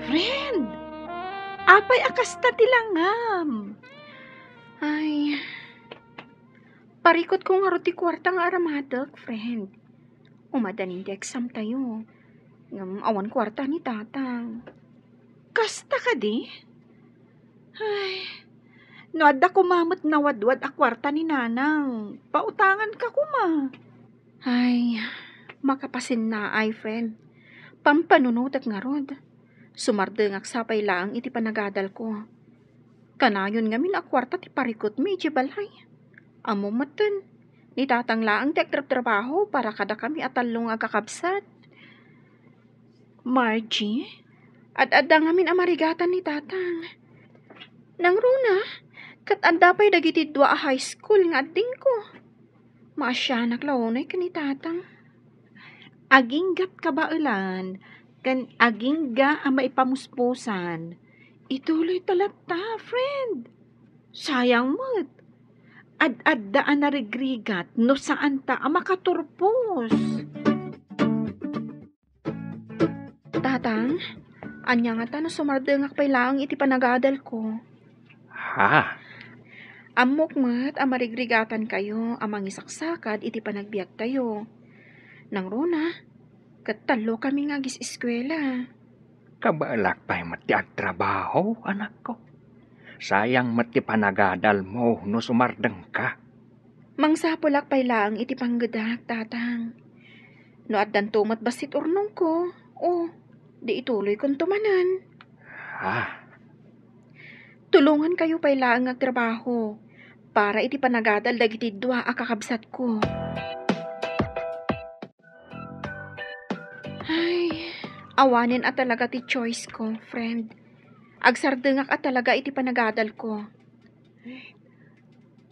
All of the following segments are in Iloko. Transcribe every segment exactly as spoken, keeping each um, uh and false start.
Friend, apay a kasta ti langam? Ay, parikutko ngarud ti kuarta nga aramatek, friend. Umadanin ti exam tayo. Ngem awan kuarta ni tatang. Kasta kadi? Ay, no adda koma met nawadwad a kuarta ni nanang, pautanganka koma. Ay, makapasinnaay, friend. Pampanunotek ngarud. Sumardengak sapay laeng iti panagadalko. Kanayon ngamin a kuarta ti parikutmi idiay balay. Ammom metten, ni tatang laeng ti agtrabtrabaho para kadakami a tallo nga agkakabsat. Margie, ad-adda ngamin a marigatan ni tatang. Nangruna, ket adda pay dagiti dua a high school nga addingko. Maasianak la unay ken ni tatang. Aginggat kabaelan ken agingga a maipamuspusan, ituloyta latta, friend. Sayang met. Ad-adda a narigrigat no saanta a makaturpos. Tatang, ania ngata no sumardengak pay laeng iti panagadalko? Ha? Ammok met a marigrigatankayo a mangisaksakad iti panagbiagtayo. Nangruna, ket tallokami nga agis-eskuela. Kabaelak pay met ti agtrabaho, anakko. Sayang met ti panagadalmo no sumardengka. Mangsapulak pay laeng iti panggedak, tatang. No addanto met bassit urnongko, o, di ituloykonto manen. Ah. Tulongankayo pay laeng nga agtrabaho para iti panagadal dagiti dua a kakabsatko. Ay, awanen a talaga ti choice ko, friend. Agsardengak a talaga iti panagadalko.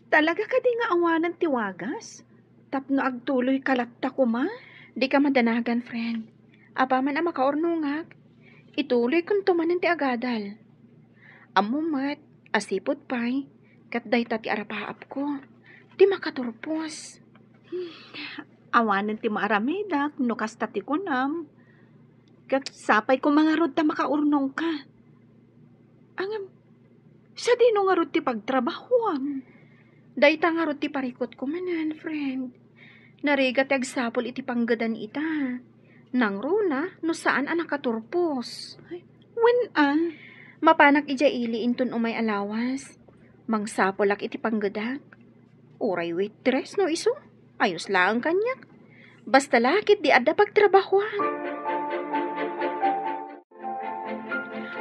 Talaga kadi nga awanen ti wagas? Tapno agtuloyka latta koma? Dika madanagan, friend. Apaman a makaurnongak, ituloykonto manen ti agadal. Ammom met a sipud pay, ket dayta ti arapaapko, ti makaturpos. Awanen ti maaramidak no kasta ti kunam. Ket sapay koma ngarud ta makaurnongka. Ngem, sadino ngarud ti pagtrabahoam? Dayta ngarud ti parikutko manen, friend. Narigat ti agsapul iti panggedan ita. Nangruna no saan a nakaturpos. Ay, wen a? Mapanak idiay ili inton umay a lawas. Mangsapulak iti panggedak. Uray waitress no isu, ayos laeng kaniak. Basta la ket di adda pagtrabahoan.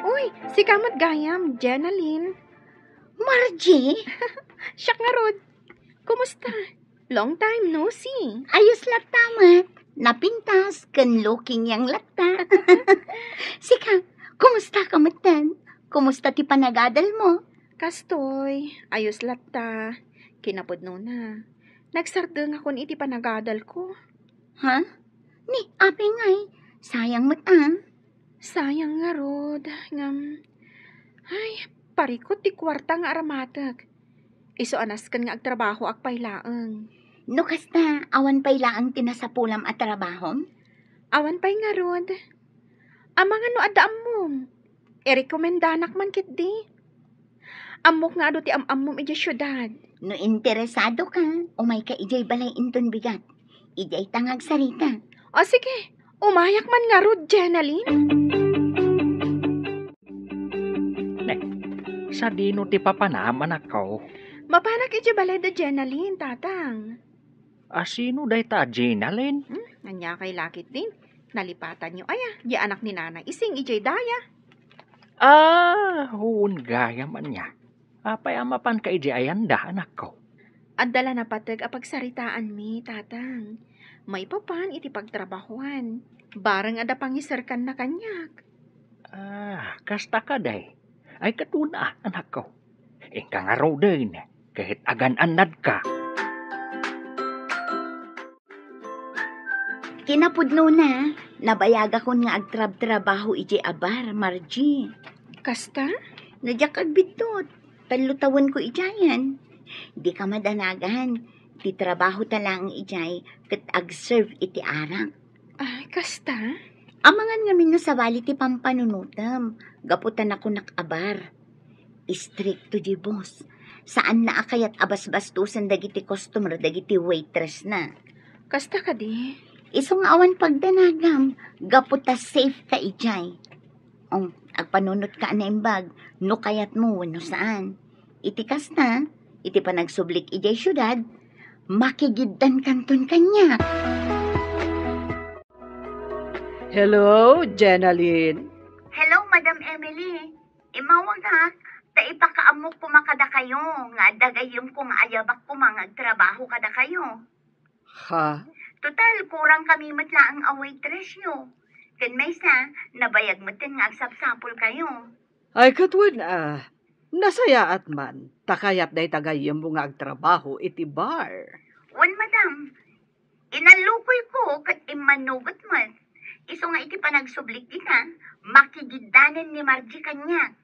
Uy, sika met gayam, Jenalyn. Margie? Siak ngarud. Kumusta? Long time no see. Ayos latta met. Napintas ken looking young latta. Sika, kumusta ka metten? Kumusta ti panagadalmo? Kastoy, ayos latta. Kinapudnona, nagsardengakon iti panagadalko. Ha? Ni, apay ngay? Sayang met a. Sayang ngarud, ngem, ay, parikut ti kuarta nga aramatek. Isu a nasken nga agtrabahoak pay laeng. No kasta, awan pay laeng ti nasapulam a trabahom? Awan pay ngarud. Amangan no adda ammom, irekomendanak man ketdi. Ammok nga adu ti am-ammom idiay siudad. No interesado ka, umay ka idiay balay inton bigat. Idiay ta nga agsarita. O sige, umayak man ngarud, Jenalyn. Ne, sadino ti papanam, anakko? Mapanak idiay balay da Jenalyn, tatang. A, sino dayta a Jenalyn? Hmm, ania kay lakit din? Nalipatanyo aya, di anak ni Nanay Ising idiay daya. Ah, wen gayam ania. Apay a mapanka idiay ayanda, anakko? Adda la napateg a pagsaritaanmi, tatang. Maipapan iti pagtrabahoan. Bareng adda pangiserkanna kaniak. Ah, kasta kadi. Ay, ket wen a, anakko. Inka ngaruden, ket agan-annadka. Kinapudnona, nabayagakon nga agtrabtrabaho idiay a bar, Margie. Kasta? No diak agbiddut, tallo tawenko idiayen. Dika madanagan, ti trabahota laeng idiay ket agserve iti arak. Ay, kasta? Amangan ngamin no sabali ti pampanunotem, gapu ta nakunak a bar. Istrikto diay boss. Saanna a kayat a basbastosen dagiti customer dagiti waitress na. Kasta kadi? Isu nga awan pagdanagam, gapu ta safe ka idiay. O, agpanunot ka a naimbag, no kayat mo wenno saan. Iti kasta, iti panagsublik idiay siudad, makigiddan kanton kaniak. Hello, Jenalyn. Hello, Madam Emily. Imawagak, ta ipakaammok koma kadakayo, nga adda gayyemko nga ayabak koma nga agtrabaho kadakayo. Ha? Total, kurang kami met laeng a waitress yo. Ken maysa, nabayag metten nga agsapsapul kayo. Ay, ket wen, ah, nasayaat man, ta kayat dayta gayyemmo nga agtrabaho iti bar. Wen, madam, inallukoyko ket immanugot met. Isu nga iti panagsublik dita, makigiddanen ni Margie kaniak.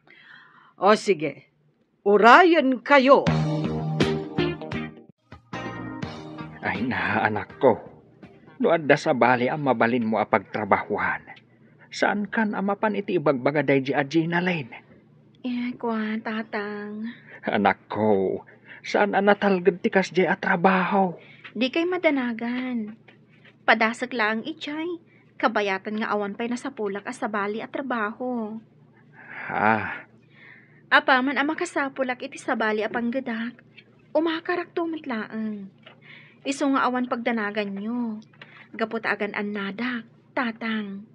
O sige, urayen kayo. Ay na, anakko. No adda sabali a mabalinmo a pagtrabahuan, saankan a mapan iti ibagbaga daydi a Gina Lane? Eh, kua, Tatang. Anakko, saan a natalged ti kasdiay a trabaho? Dikay madanagan. Padasek laeng idiay, kabayatan nga awan pay nasapulak a sabali a trabaho. Ha? Apaman a makasapulak iti sabali a panggedak, umakarakto met laeng. Isu nga awan pagdanaganyo, gapu ta agan-annadak, Tatang.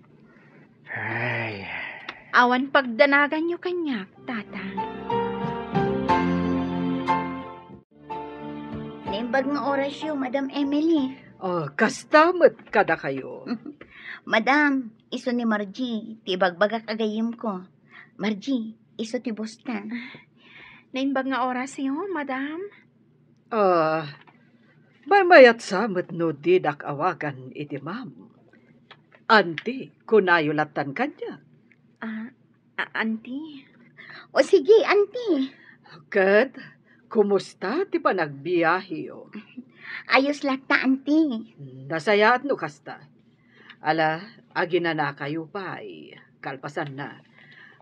Ay. Awan pagdanaganyo kaniak, Tatang. Naimbag nga orasyo, Madam Emily. Oh, kasta met kadakayo. Madam, isu ni Margie, ti ibagbagak a gayyemko. Margie, isu ti boss ta. Naimbag nga orasyo, Madam. Ah, maymayat sa met no didak awagan iti ma'am. Auntie, kunayo lattan kaniak. Ah, A-, Auntie. O sige, Auntie. Ket, kumusta ti panagbiaheyo? Ayos latta, Auntie. Nasayaat no kasta. Ala, aginanakayo pay. Kalpasanna,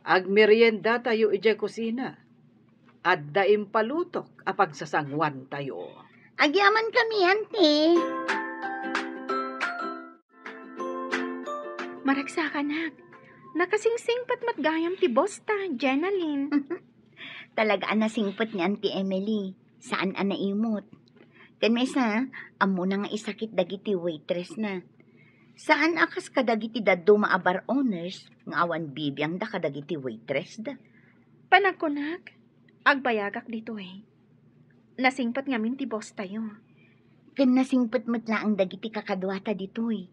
agmeriendatayo idiay kusina. Adda impalutok a pagsasanguantayo. Agyamankami, Auntie. Maragsakanak, nakasingsingpet met gayam ti boss ta, Jenalyn. Talaga a nasingpet ni Auntie Emily, saan a naimot. Ken maysa, ammona nga isakit dagiti waitress na. Saan a kas kadagiti dadduma a bar owners nga awan bibiangda kadagiti waitress da. Panagkunak, agbayagak ditoy. Nasingpet ngamin ti boss tayo. Ken nasingpet met laeng dagiti kakaduata ditoy.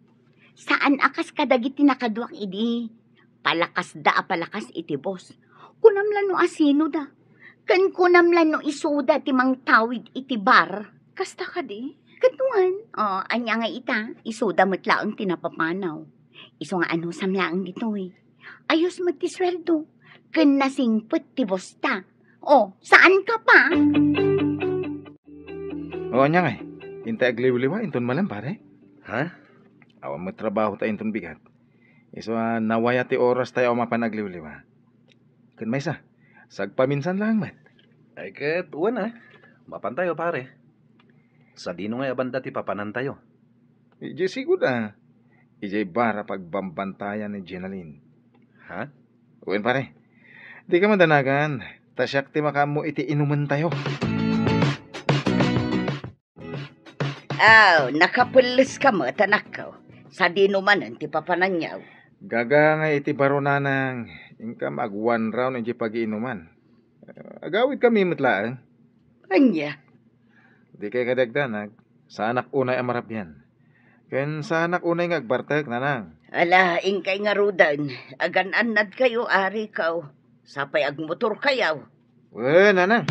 Saan a kas kadagiti nakaduak idi. Palakasda a palakas iti boss. Kunam la no asinoda. Ken kunam la no isuda ti mangtawid iti bar. Kasta kadi? Ket wen, o, ania nga ita, isuda met laeng ti napapanaw. Isu nga anusam laeng ditoy. Ayos met ti sueldo. Ken nasingpet ti boss ta. O, saan ka pa? O, ania ngay? Intay agliwliwa inton malem, pare? Ha? Awan met trabaho ta inton bigat. Isu a nawaya ti oras tayo a mapan agliwliwa. Ken maysa, sagpaminsan laeng met. Ay ket, wen a. Mapan tayo, pare. Sadino ngay a banda ti papanan tayo? Idiay sigud a. Idiay bar a pagbambantayan ni Jenalyn. Ha? Wen, pare. Dika madanagan, ta siak ti makaammo iti inumen tayo. Aw, nakapelles ka met, anakko. Sadino manen ti papananyo? Gaga nga iti baro, nanang, inkam ag one round iti pagiinuman. Agawid kami met laeng. Ania? Dikay kadagdanag, saanak unay a marabian. Ken saanak unay nga agbartek, nanang. Ala, inkay ngaruden, agan-annad kayo, ari kaw. Sapay agmotor kayaw. Wen, nanang.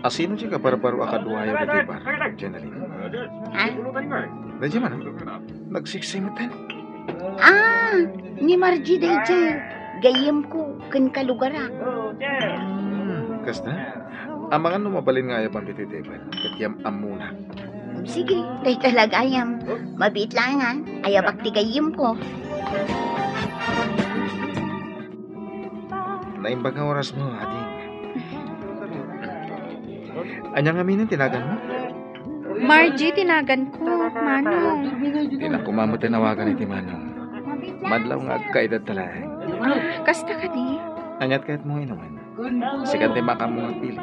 Asino ti kabarbaro a kaduayo ditoy bar, Jenalyn? Ha? Daydiay man, nagsiksimetan. Ah, ni Margie daydiay. Gayyemko ken kalugarak. Hmm, kasta? Amangan no mabalin nga ayabam ditoy table, ket yam-ammona. Sige, dayta la gayam. Mabiit laeng, a. Ayabak ti gayyemko. Naimbag nga orasmo, ading. Ania ngamin ti naganmo? Margie ti naganko, Manong. Dinak koma met awagan iti Manong. Madlaw nga agkaedadta laeng. Ah, kasta kadi? Aniat kayatmo inumen? Sikan ti makaammo nga agpili.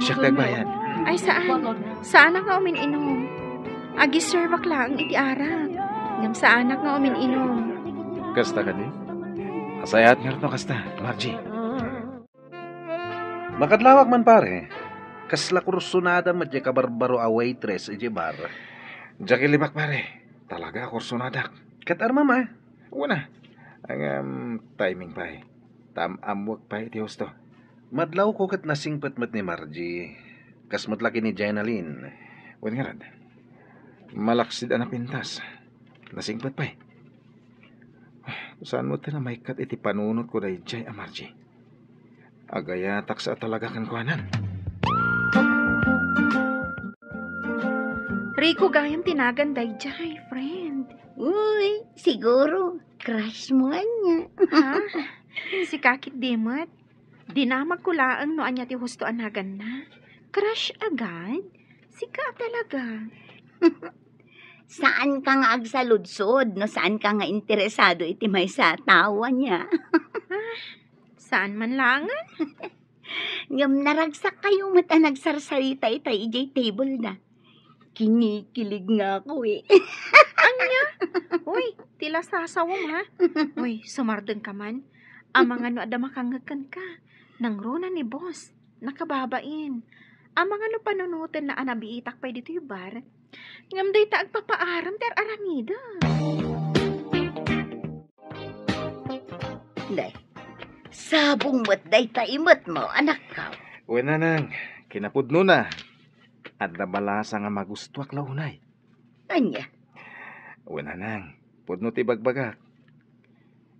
Siak ti agbayad. Ay, saan. Saanak nga umin-inum. Agiservak laeng iti arak. Ngem saanak nga umin-inum. Kasta kadi? Nasayaat ngarud no kasta, Margie. Makadlawak man, pare. Kasla kursonada met diay kabarbaro a waitress idiay bar. Diak ilibak, pare. Talaga a kursonadak. Ket armam, a? Wen a. Ngem timing pay. Tam-amwek pay iti husto. Madlawko ket nasingpet met ni Margie. Kas met la ken ni Jenalyn. Wen ngarud. Malaksid a napintas. Nasingpet pay. Saan met ti namaikkat iti panunotko daydiay a Margie? Agayatak sa a talaga kenkuana. Rico gayam ti nagan daydiay, friend. Uy, siguro, crush mo ania. Ha? Sika ketdi met. Dinamagko laeng no ania ti husto a naganna. Crush agad? Sika a talaga. Saanka nga agsaludsod no saanka nga interesado iti maysa a tao ania. Ah, saan man laengen? Ngem naragsakkayo met a nagsarsarita itay idiay table-na. Kinikilig nga ako, eh. Ania? Uy, ti lasasawem, ha? Uy, sumardengka man. Amangan no adda makangngeg kenka. Nangruna ni boss. Nakababain. Amangan no panunotenna a nabiitak pay ditoy bar. Ngem dayta agpapaaram ti ar-aramidek. Nay, sabong met dayta imetmo, anakko. Wen, nanang, kinapudnona. Adda balasang a magustuak la unay. Ania? Wen, nanang, pudno ti ibagbagak.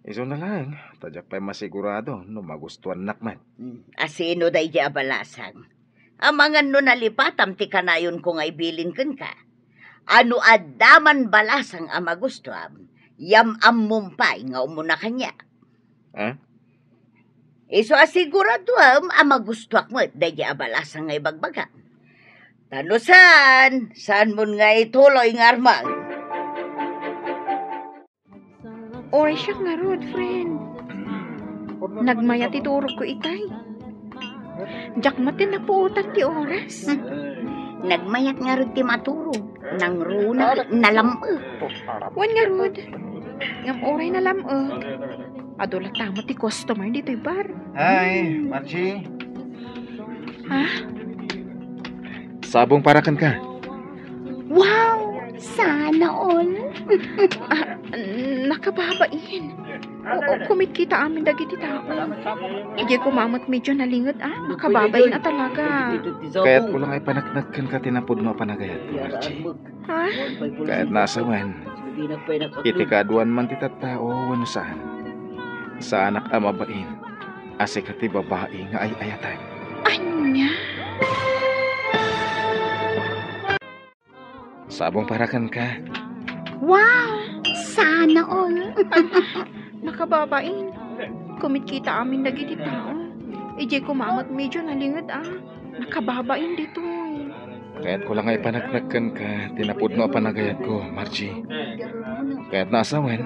Isuna laeng, ta diak pay masigurado no magustuannak met. Hmm, asino daydiay a balasang? Amangan no nalipatam ti kanayonko nga ibilin kenka. A no adda man balasang a magustuam, yam-ammom pay nga umuna kaniak. Ha? Isu a siguraduem a magustuak met daydiay a balasang nga ibagbagam. Ta no saan, saanmon nga ituloy nga armang. Oy, siak ngarud, friend. Nagmayat ti turogko itay. Diak met ti napuotan ti oras. Hmm. Nagmayat ngarud ti maturog. Nangruna, nalam-ek. Wen ngarud. Ngem uray nalam-ek, adu latta met ti customer ditoy bar. Hi, Margie. Ha? Sabong para kenka. Wow! Sana all. Ah, nakababain. Oo, kumitkita amin dagiti tao. Idiay koma met medyo nalinged, a. Nakababain a talaga. Kayatko la nga ipaneknek kenka ti napudno a panagayatko, Margie. Ha? Kayatna a sawen, iti kaaduan man ti tattao wenno saan, saanak a mabain a sika ti babai nga ay-ayatek. Ania? Sabong para kenka. Wow! Sana all. Nakababain. Kumitkita amin dagiti tao. Idiay koma met medyo nalinged, a. Nakababain ditoy. Kayatko la nga ipaneknek kenka ti napudno a panagayatko, Margie. Kayatna a sawen,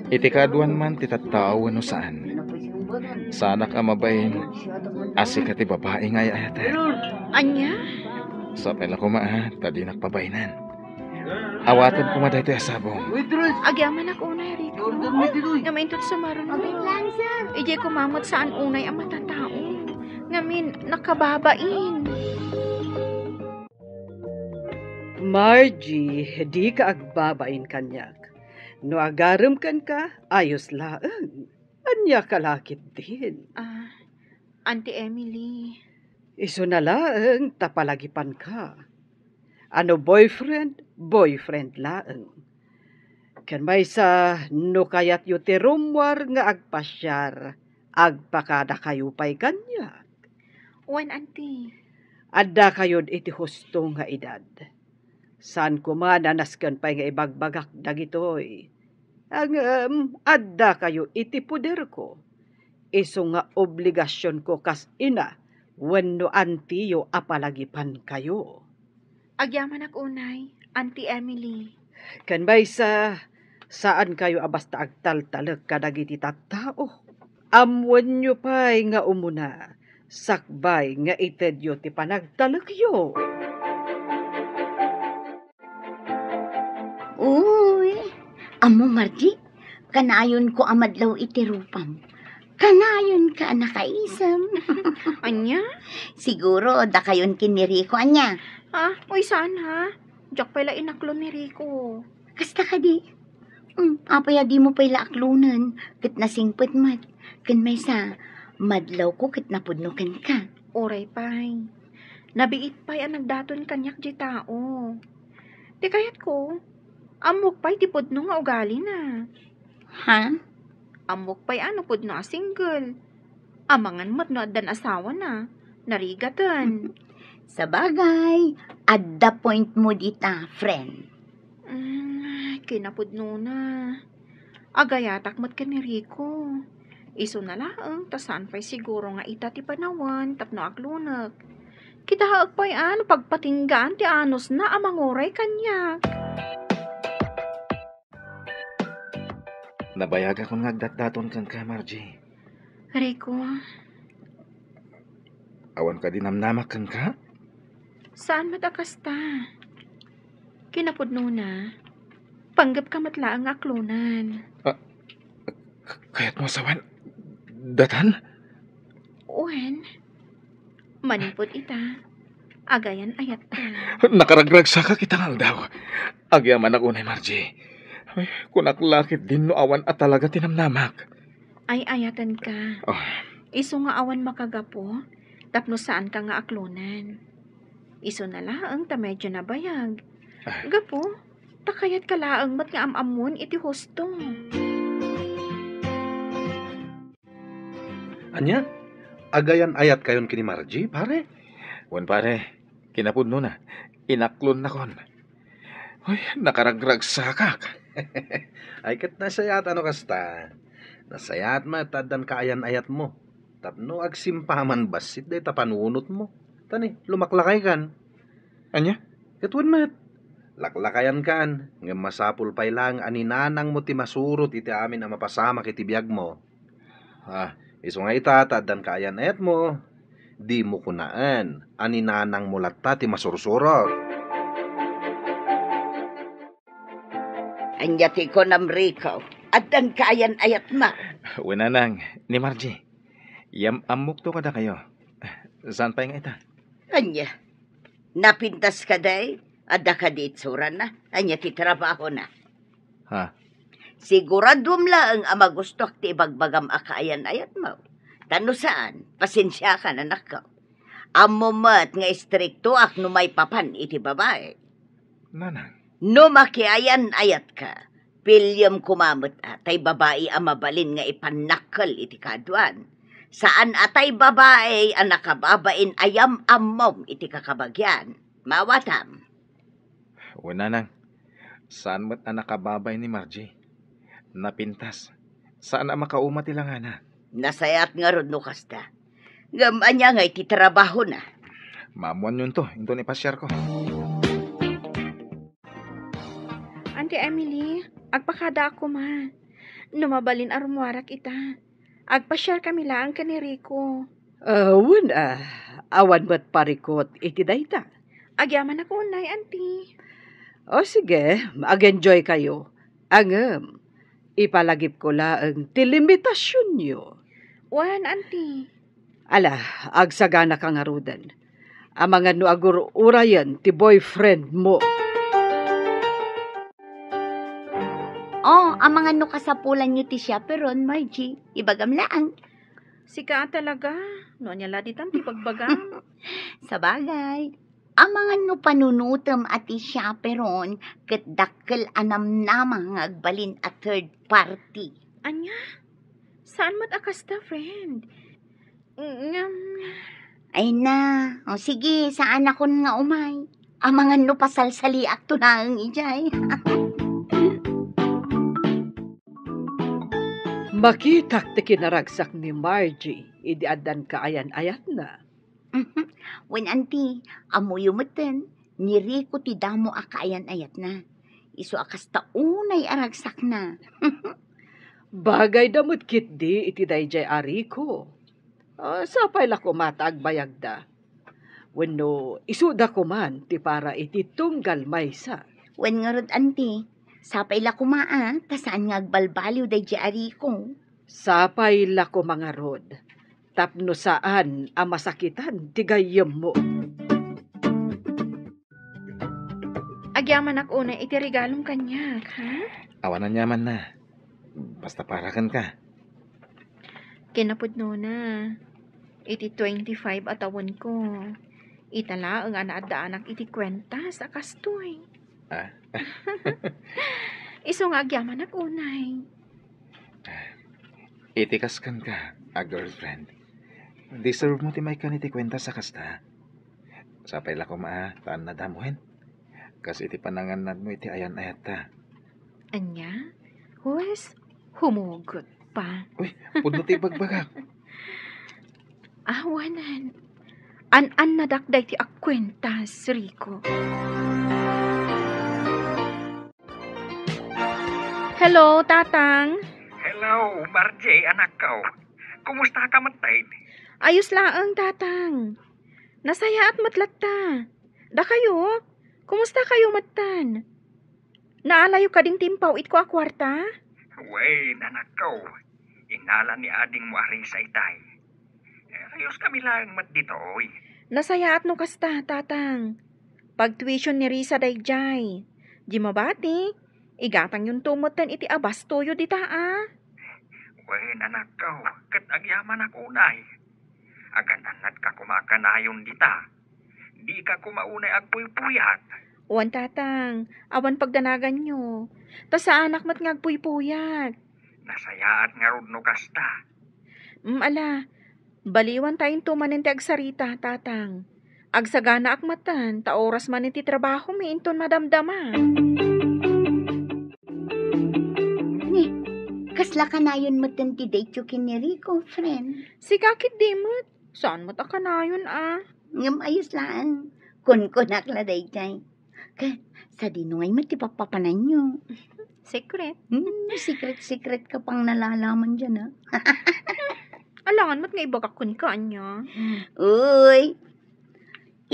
iti kaaduan man ti tattao wenno saan, saanak a mabain a sika ti babai nga ay-ayatek. Ania? Sapay la koma, a, ta dinak pabainan. Awatem koma daytoy a sabong. Agyamanak unay, Rico. Ngem inton sumaruno, idiay koma met saan unay a matatao. Ngamin, nakababain. Margie, dika agbabain kaniak. No agarem kenka, ayos laeng. Ania ka la ketdin? Ah, Auntie Emily. Isuna laeng ta palagipanka. A no boyfriend, boyfriend laeng. Ken maysa, no kayatyo ti rummuar nga agpasiar, agpakadakayo pay kaniak. Wen, Auntie. Addakayod iti husto nga edad. Saan koma a nasken pay nga ibagbagak dagitoy. Ngem addakayo iti poderko. Isu nga obligasionko kas ina wenno antiyo a palagipankayo. Agyamanak unay, Auntie Emily. Ken maysa, saankayo a basta agtaltalek kadagiti tattao. Ammoenyo pay nga umuna, sakbay nga itedyo ti panagtalekyo. Uy, ammo, Margie, kanayonko a madlaw iti rupam. Kanayonka a nakaisem. Ania? Siguro, dakayon ken ni Rico, ania? Ah, uy, saan, ha? Diak pay la inaklon ni Rico. Kasta kadi? Hmm, apay a dimo pay la aklonen, ket nasingpet met. Ken maysa, madlawko ket napudno kenka. Uray pay. Nabiit pay a nagdaton kaniak diay tao. Ti kayatko, ammok pay ti pudno nga ugalina. Ha? Ammok pay a no pudno a single. Amangan met no addan asawana. Narigaten. Sabagay, adda point mo dita, friend. Mm, kinapudnona. Agayatak met ken ni Rico. Isuna laeng ta saan pay siguro nga ita ti panawen tapno aklonek. Kitaek pay a no pagpatinggaan ti anusna a manguray kaniak. Nabayagakon nga agdatdaton kenka, Margie. Rico. Awan kadi namnamak kenka? Saan met a kasta? Kinapudnona, panggepka met laeng nga aklonen. Ah, k-, kayatmo a sawen datan? Wen, manipud ita, agayan-ayatka. Nakaragragsakak ita nga aldaw. Agyamanak unay, Margie. Ay, kunak la ketdin no awan a talaga ti namnamak. Ay-ayatenka. Oh. Isu nga awan makagapu, tapno saanka nga aklonen. Isuna laeng ta medyo nabayag. Ah. Gapu, ta kayatka laeng met nga am-ammon iti husto. Ania? Agayan-ayatkayon ken ni Margie, pare? Wen, pare. Kinapudnona, inaklonnakon. Uy, nakaragragsakak. Ay, ket nasayaat a no kasta. Nasayaat met ta addan kaayan-ayatmo. Tapno agsimpaman bassit dayta panunotmo. Ta ni, lumaklakaykan. Ania? Ket wen met, laklakayankan, ngem masapul pay laeng a ni nanangmo ti masurot iti amin a mapasamak iti biagmo. Ah, isu nga ita, ta addan kaayan-ayatmo, dimo kunaen a ni nanangmo latta ti masursurot. Ania ti kunam, Rico? Addan kaayan-ayatmo? Wen, nanang, ni Margie. Yam-ammokto kadakayo. Saan pay nga ita? Ania? Napintas kadi? Adda kadi itsurana? Ania ti trabahona? Ha? Siguraduem laeng a magustoak ti ibagbagam a kaayan-ayatmo. Ta no saan, pasensiakan, anakko. Ammom met nga istriktoak no maipapan iti babai. Nanang. No makiayan-ayatka, piliem koma met a tay babai a mabalin nga ipannakkel iti kaaduan. Saan a tay babai a nakababain a yam-ammom iti kakabagian. Maawatam. Wen, nanang. Saan met a nakababain ni Margie. Napintas. Saan a makauma ti langana. Nasayaat ngarud no kasta. Ngem ania ngay ti trabahona? Maammoanyonto inton ipasiarko. Auntie Emily, agpakadaak koma. No mabalin a rummuarak ita, agpasiarkami laeng ken ni Rico. Ah, wen, ah, awan met parikut iti dayta. Agyamanak unay, Auntie. O sige, mag-enjoy kayo. Ngem, ipalagipko laeng ti limitasionyo. Wen, Auntie. Ala, agsaganaka ngaruden. Amangan no agur-urayen ti boyfriend mo. Oh, amangan no kasapulanyo ti chaperon, Margie. Ibagam laeng. Sika a talaga. No ania la ditan ti ibagbagam? Sabagay. Amangan no panunotem a ti chaperon ket dakkel a namnama nga agbalin a third party. Ania? Saan met a kasta, friend? Ngem, ay na. O sige, saanakon nga umay. Amangan no pasalsaliakto laeng idiay. Makitak ti kinaragsak ni Margie idi addan kaayan-ayatna. Mhm. Wen, Auntie, ammoyo metten, ni Rico ti damo a kaayan-ayatna. Isu a kasta unay a ragsakna. Bagayda met ketdi iti daydiay a Rico. Ah, sapay la koma ta agbayagda. Wenno, isuda koman ti para iti tunggal maysa. Wen ngarud, Auntie, sapay la koma a, ta saan nga agbalbaliw daydiay a Rico. Sapay la koma ngarud, tapno saan a masakitan ti gayyemmo. Agyamanak unay iti regalom kaniak, ha? Awan aniamanna. Basta para kenka. Kinapudnona, iti twenty-five a tawenko, ita laeng a naaddaanak iti kuentas a kastoy. Ah? Isu nga agyamanak unay. Iti kas kenka a girlfriend, deserve mo ti maikkan iti kuentas a kasta. Sapay la koma a, ta annadam wen. Kas iti panangannadmo iti ayan-ayatta. Ania? Huwes, humugot pa. Uy, pudno ti ibagbagak. Awanen. An-annadak daytoy a kuentas, Rico. Hello, Tatang. Hello, Margie, anakko. Kumusta ka metten? Ayos laeng, Tatang. Nasayaat met latta. Dakayo, kumusta kayo metten? Naalayo kadin ti impawitko a kuarta? Wen, anakko. Inala ni adingmo a Risa itay. Eh, ayos kami laeng met ditoy. Nasayaat no kasta, Tatang. Pagtuition ni Risa daydiay. Di mabati, igatangyonto metten iti abastoyo dita a. Wen, anakko, ket agyamanak unay. Agan-annadka koma a kanayon dita. Dika koma unay agpuypuyat. Wen, Tatang, awan pagdanaganyo. Ta saanak met nga agpuypuyat. Nasayaat ngarud no kasta. Mm, ala, baliwanta into manen ti agsarita, Tatang. Agsaganaak metten, ta oras manen ti trabahomi inton madamdama. Ni, kasla kanayon metten ti date-yo ken ni Rico, friend? Sika ketdi met. Saan met a kanayon a? Ngem ayos laeng. Kunkunak la daydiay. Ket sadino ngay met ti pappapananyo? Secret. Hmm, secret-secret ka pang nalalaman diay a. Alangan met nga ibagak kenka, ania? Uy,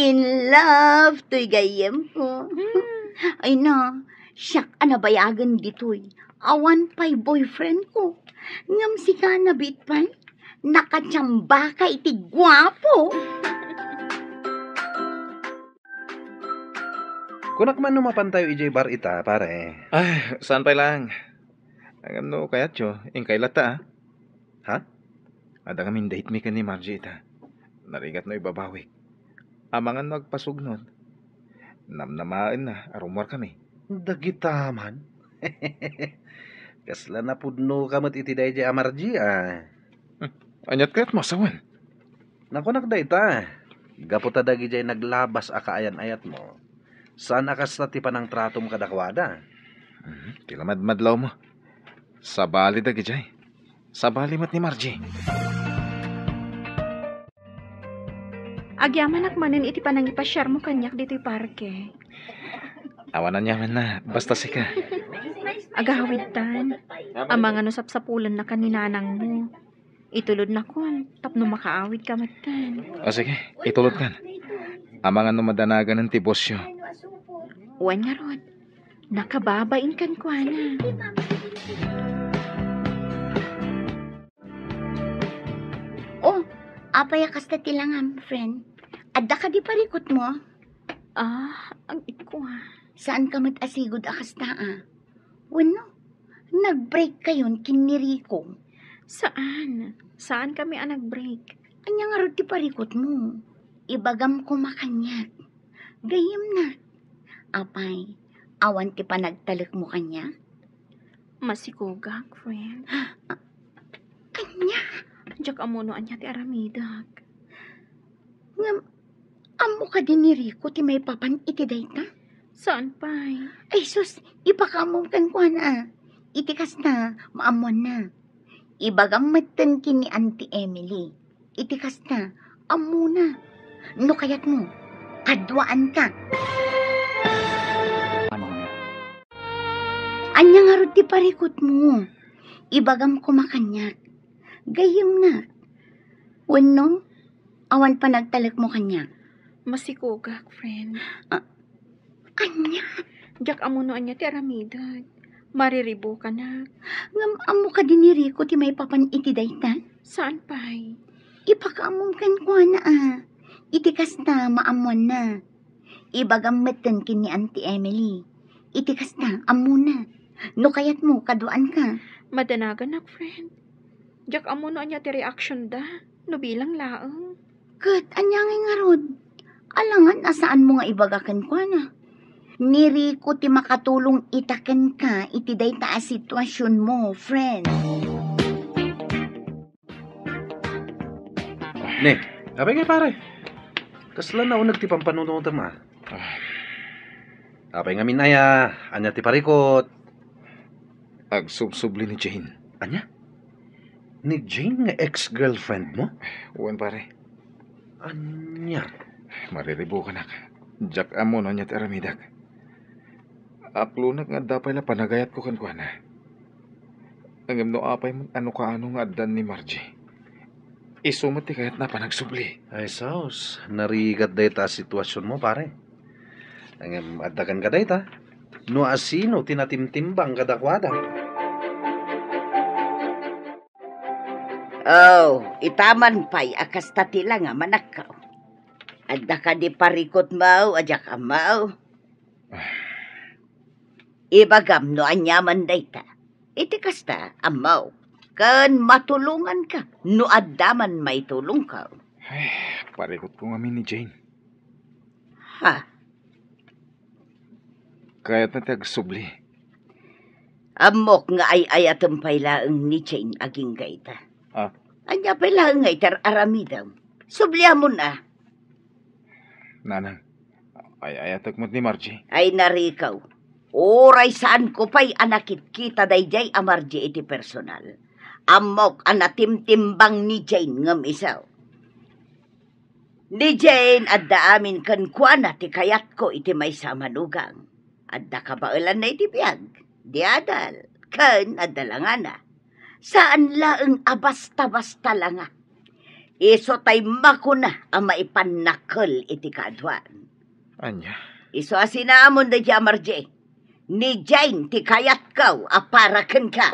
in love toy gayyemko. Hmm. Ay na, siak a nabayagen ditoy. Awan pay boyfriendko. Ngem sika, nabiit pay, nakatsamba ka iti guapo. Kunak man no mapantayo idiay bar ita, pare. Ay, saan pay laeng. Ngem no kayatyo, inkay latta, a. Ha? Adda ngamin date mi ken ni Margie ita. Narigat no ibabawik. Amangan no agpasugnod. Namnamaenna a rummuar kami. Dagita man. Kasla napudno ka met iti daydiay a Margie, a. Hmm. Aniat kayat mo a sawen? Nakunak dayta, gapu ta dagidiay naglabas a kaayan-ayatmo, saan a kasta ti panangtratom kadakuada. Mhm, ti lamadmadlawmo. Sabali dagidiay. Sabali met ni Margie. Agyamanak manen iti panangipasiarmo kaniak ditoy parke. Awan aniamanna, basta sika. Agawidtan, amangan no sapsapulennakan ni nanangmo. Itulodnakon tapno makaawidka metten. O sige, itulodkan. Amangan no madanaganen ti bossyo. Wen ngarud, nakababain kenkuana. Oh, apay a kasta ti langam, friend? Adda kadi parikutmo? Ah, agikko, ah. Saan ka met a sigud a kasta, a? Wenno, nag-break kayon ken ni Rico? Saan. Saan kami a nag-break. Ania ngarud ti parikutmo? Ibagam koma kaniak. Gayyemnak. Apay, awan ti panagtalekmo kaniak? Masikogak, friend. Ania? Diak ammo no ania ti aramidek. Ngem, Ammo kadi ni Rico ti maipapan iti dayta? Saan pay? Ay sus, ipakaammo kenkuana. Iti kasta, maammoanna. Ibagam metten ken ni Auntie Emily. Iti kasta, ammona. No kayatmo, kaduaanka. Ano nga? Ania ngarud ti parikutmo? Ibagam koma kaniak. Gayyemnak. Wenno, awan panagtalekmo kaniak? Masikogak, friend. Ah, ania? Diak ammo no ania ti aramidek. Mariribukanak. Ngem ammo kadi ni Rico ti maipapan iti dayta? Saan pay? Ipakaammom kenkuana a. Iti kasta, maammoanna. Ibagam metten ken ni Auntie Emily. Iti kasta, ammona. No kayatmo, kaduaanka. Madanaganak, friend. Diak ammo no ania ti reaction da, no bilang laeng. Ket ania ngay ngarud? Alangan a saanmo nga ibaga kenkuana. Ni Rico ti makatulong ita kenka iti dayta a situasionmo, friend. Ne, apay ngay, pare? Kasla nauneg ti pampanunotem a. Ah. Apay ngamin aya, ania ti parikut? Agsubsubli ni Jane. Ania? Ni Jane nga ex-girlfriendmo? Wen, pare. Ania? Mariribukanak. Diak ammo no ania ti aramidek. Aplonek nga adda pay la panagayatko kenkuana. Ngem no apay met a no kaano nga addan ni Margie, isu met ti kayatna a panagsubli. Ay, sus, narigat dayta a situasionmo, pare. Ngem adda kenka dayta, no asino ti natimtimbang kadakuada. Oh, ita man pay a kasta ti langa, manakkaw. Adda kadi parikutmo a diak ammo? Ibagam no aniaman dayta. Iti kasta, ammok, ken matulonganka no adda man maitulongko. Ay, parikutko ngamin ni Jane. Ha? Kayatna ti agsubli. Ammok nga ay-ayatem pay laeng ni Jane agingga ita. Ah. Ania pay laeng nga iti ar-aramidem? Subliamon a. Nanang, ay-ayatek met ni Margie. Ay, narikaw. Uray saanko pay a nakitkita daydiay a Margie iti personal, ammok a natimtimbang ni Jane ngem isu. Ni Jane, adda amin kenkuana ti kayatko iti maysa a manugang. Adda kabaelanna iti biag, di adal, ken adda langana. Saan laeng a basta-basta langa. Isu tay makuna a maipannakel iti kaaduan. Ania? Isu a sinaamon daydiay a Margie. Ni Jane ti kayatko a para kenka.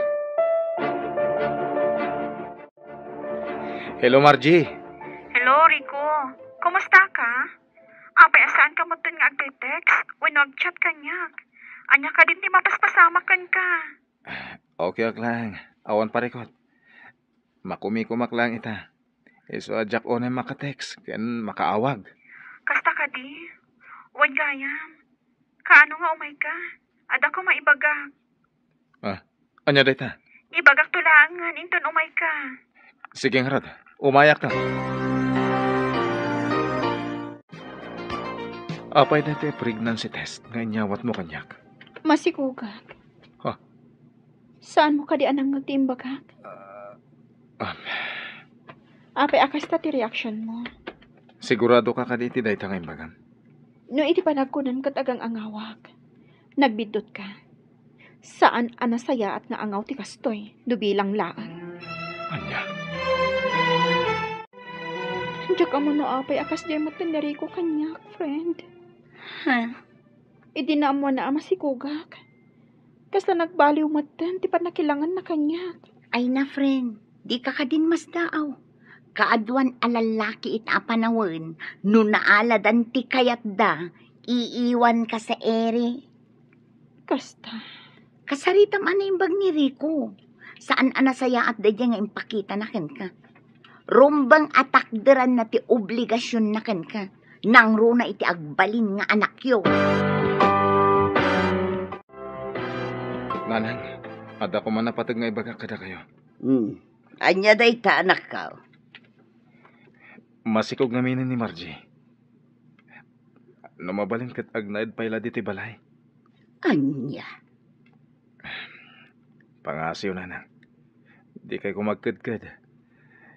Hello, Margie. Hello, Rico. Kumusta ka? Apay a saanka metten nga agte-text wenno agchat kaniak? Ania kadin ti mapaspasamak kenka? Okay ak laeng. Awan parikut. Makumikumak laeng ita. Isu a diak unay maka-text ken makaawag. Kasta kadi? Wen gayam. Kaano nga umayka? Adda koma ibagak. Ah, ania dayta? Ibagakto laengen inton umayka. Sige ngarud, umayakto. Apay daytoy pregnancy test nga inyawatmo kaniak? Masikogak. Ha? Saanmo kadi a nangngeg ti imbagak? Ah, um. Apay a kasta ti reaksionmo? Siguradoka kadi iti dayta nga imbagam? No iti panagkunam ket agang-angawak, nagbiddutka. Saan a nasayaat nga angaw ti kastoy no bilang laeng. Ania? Diak ammo no apay a kasdiay metten ni Rico kaniak, friend. Ha? Idi naammoanna a masikogak, kasla nagbaliw metten ti pannakilanganna kaniak. Ay na, friend, dika kadin masdaaw. Kaaduan a lallaki ita a panawen no naaladan ti kayatda, iiwanka sa iri. Kasta. Kasaritam a naimbag ni Rico. Saan a nasayaat daydiay nga impakitana kenka. Rumbeng a takderanna ti obligasionna kenka. Nangruna iti agbalin nga anakyo. Nanang, adda koma napateg nga ibagak kadakayo. Hmm. Ania dayta, anakko? Masikog ngaminen ni Margie. No mabalin ket agnaed pay la ditoy balay. Ania? Pangasiw, nanang. Dikay koma agkedked.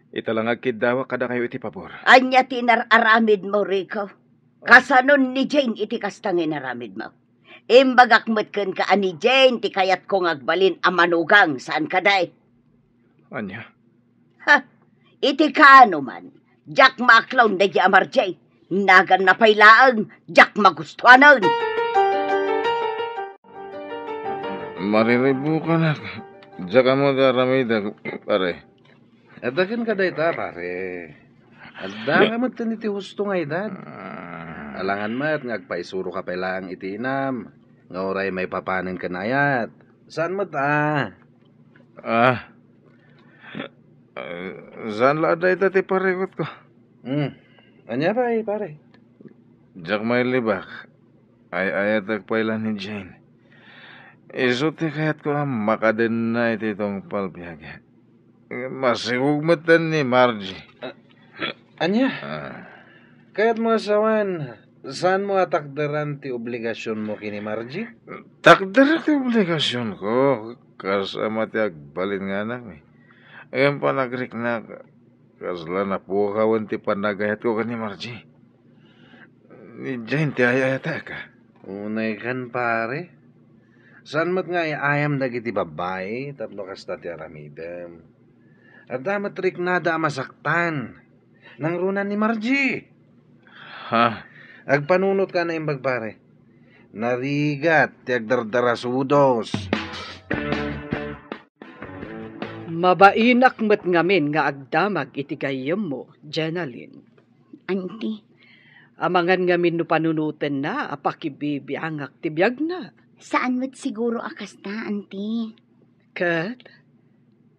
Ita la nga agkiddawak kadakayo iti pabor. Ania ti inar-aramidmo, Rico? Kasanon ni Jane iti kasta nga inaramidmo? Imbagak met kenka a ni Jane ti kayatko nga agbalin a manugang, saan kadi? Ania? Ha? Iti kaano man, diak maaklaw daydi a Margie. Naganna pay laeng, diak magustuanen. Mariribukanak. Diak ammo ti aramidek, pare. Adda kenka dayta, pare. Adda ka met ken iti husto nga edad. Ah. Alangan met nga agpaisuroka pay laeng iti inam, nga uray maipapanen ken ayat. Saan met a? Ah. Ah, saan la a dayta ti parikutko. Hmm. Ania pay, pare? Diak mailibak. Ay-ayatek pay la ni Jane. Isu ti kayatko a makadenna iti tungpal biag. Masikog metten ni Margie. Ah, ania? Ah. Kayatmo a sawen, saanmo a takderan ti obligasionmo ken ni Margie? Takder ti obligasionko, kas ama ti agbalin nga anakmi. Ngem panagriknak, kasla napukawen ti panagayatko ken ni Margie. Ni Jane ti ay-ayatek. Unay kan, pare. Saan met nga ay-ayam dagiti babbai tapno kasta ti aramidem. Adda met riknada a masaktan. Nangruna ni Margie. Ha? Agpanunotka a naimbag, pare. Narigat ti agdardarasudos. Mabainak met ngamin nga agdamag iti gayyemmo, Jenalyn. Auntie. Amangan ngamin no panunotenna a pakibibiangak ti biagna. Saan met siguro a kasta, Auntie. Ket,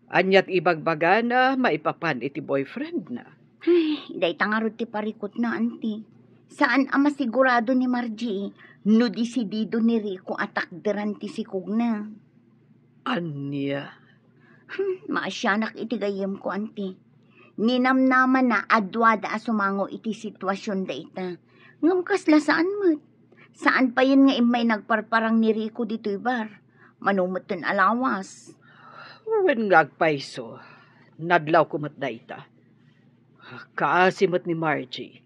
ania ti ibagbagana maipapan iti boyfriendna? Ay, dayta ngarud ti parikutna, Auntie. Saan a masigurado ni Margie no desidido ni Rico a takderan ti sikogna. Ania? Hmm, maasianak iti gayyemko, Auntie. Ninamnamanna a duada a sumango iti situasion dayta. Ngem kasla saan met. Saan payen nga immay nagparparang ni Rico ditoy bar. Mano metten a lawas. Wen nga agpayso, nadlawko met dayta. Kaasi met ni Margie.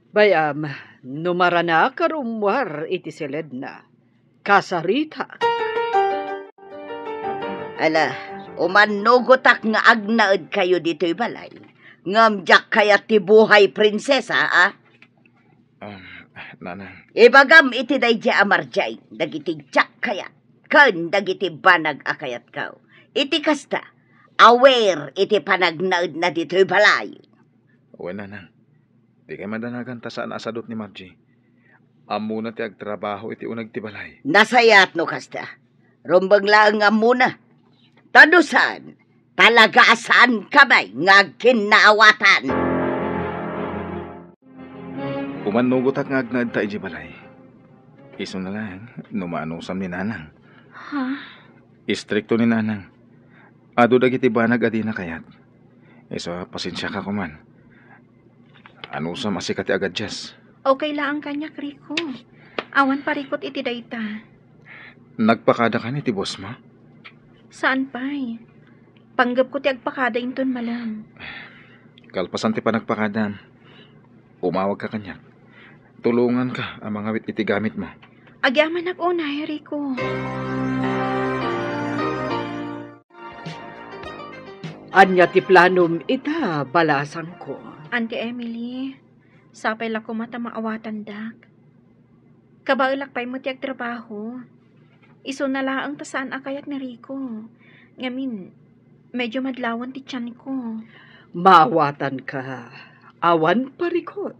Bay-am, no maranak a rummuar iti siledna, kasaritak. Ala, umannugotak nga agnaedkayo ditoy balay. Ngem diak kayat ti buhay prinsesa, a? Um, nanang. Ibagam iti daydi a Margie, dagiti diak kayat, ken dagiti banag a kayatko. Iti kasta, aware iti panagnaedna ditoy balay. Wen, nanang. Dikay madanagan ta saan a sadut ni Margie. Ammona ti agtrabaho iti uneg ti balay. Nasayaat no kasta. Rumbeng laeng nga ammona. Ta no saan, talaga a saanka met nga agkinnaawatan. Umannugotak nga agnaedta idiay balay. Isuna laeng no maanusam ni nanang. Ha? Istrikto ni nanang. Adu dagiti banag a dina kayat. Isu a pasensiaka koman. Anusam a sika ti agadias. Okay laeng kaniak, Rico. Awan parikut iti dayta. Nagpakada kan iti bossmo? Saan pay. Panggepko ti agpakada inton malem. Kalpasan ti panagpakadam, umawagka kaniak. Tulonganka a mangawit iti gamitmo. Agyamanak unay, Rico. Ania ti planom ita, balasangko? Auntie Emily, sapay la koma ta maawatandak. Kabaelak pay met ti agtrabaho. Isuna laeng ta saan a kayat ni Rico. Ngamin, medyo madlawan ti tianko. Maawatanka. Awan parikut.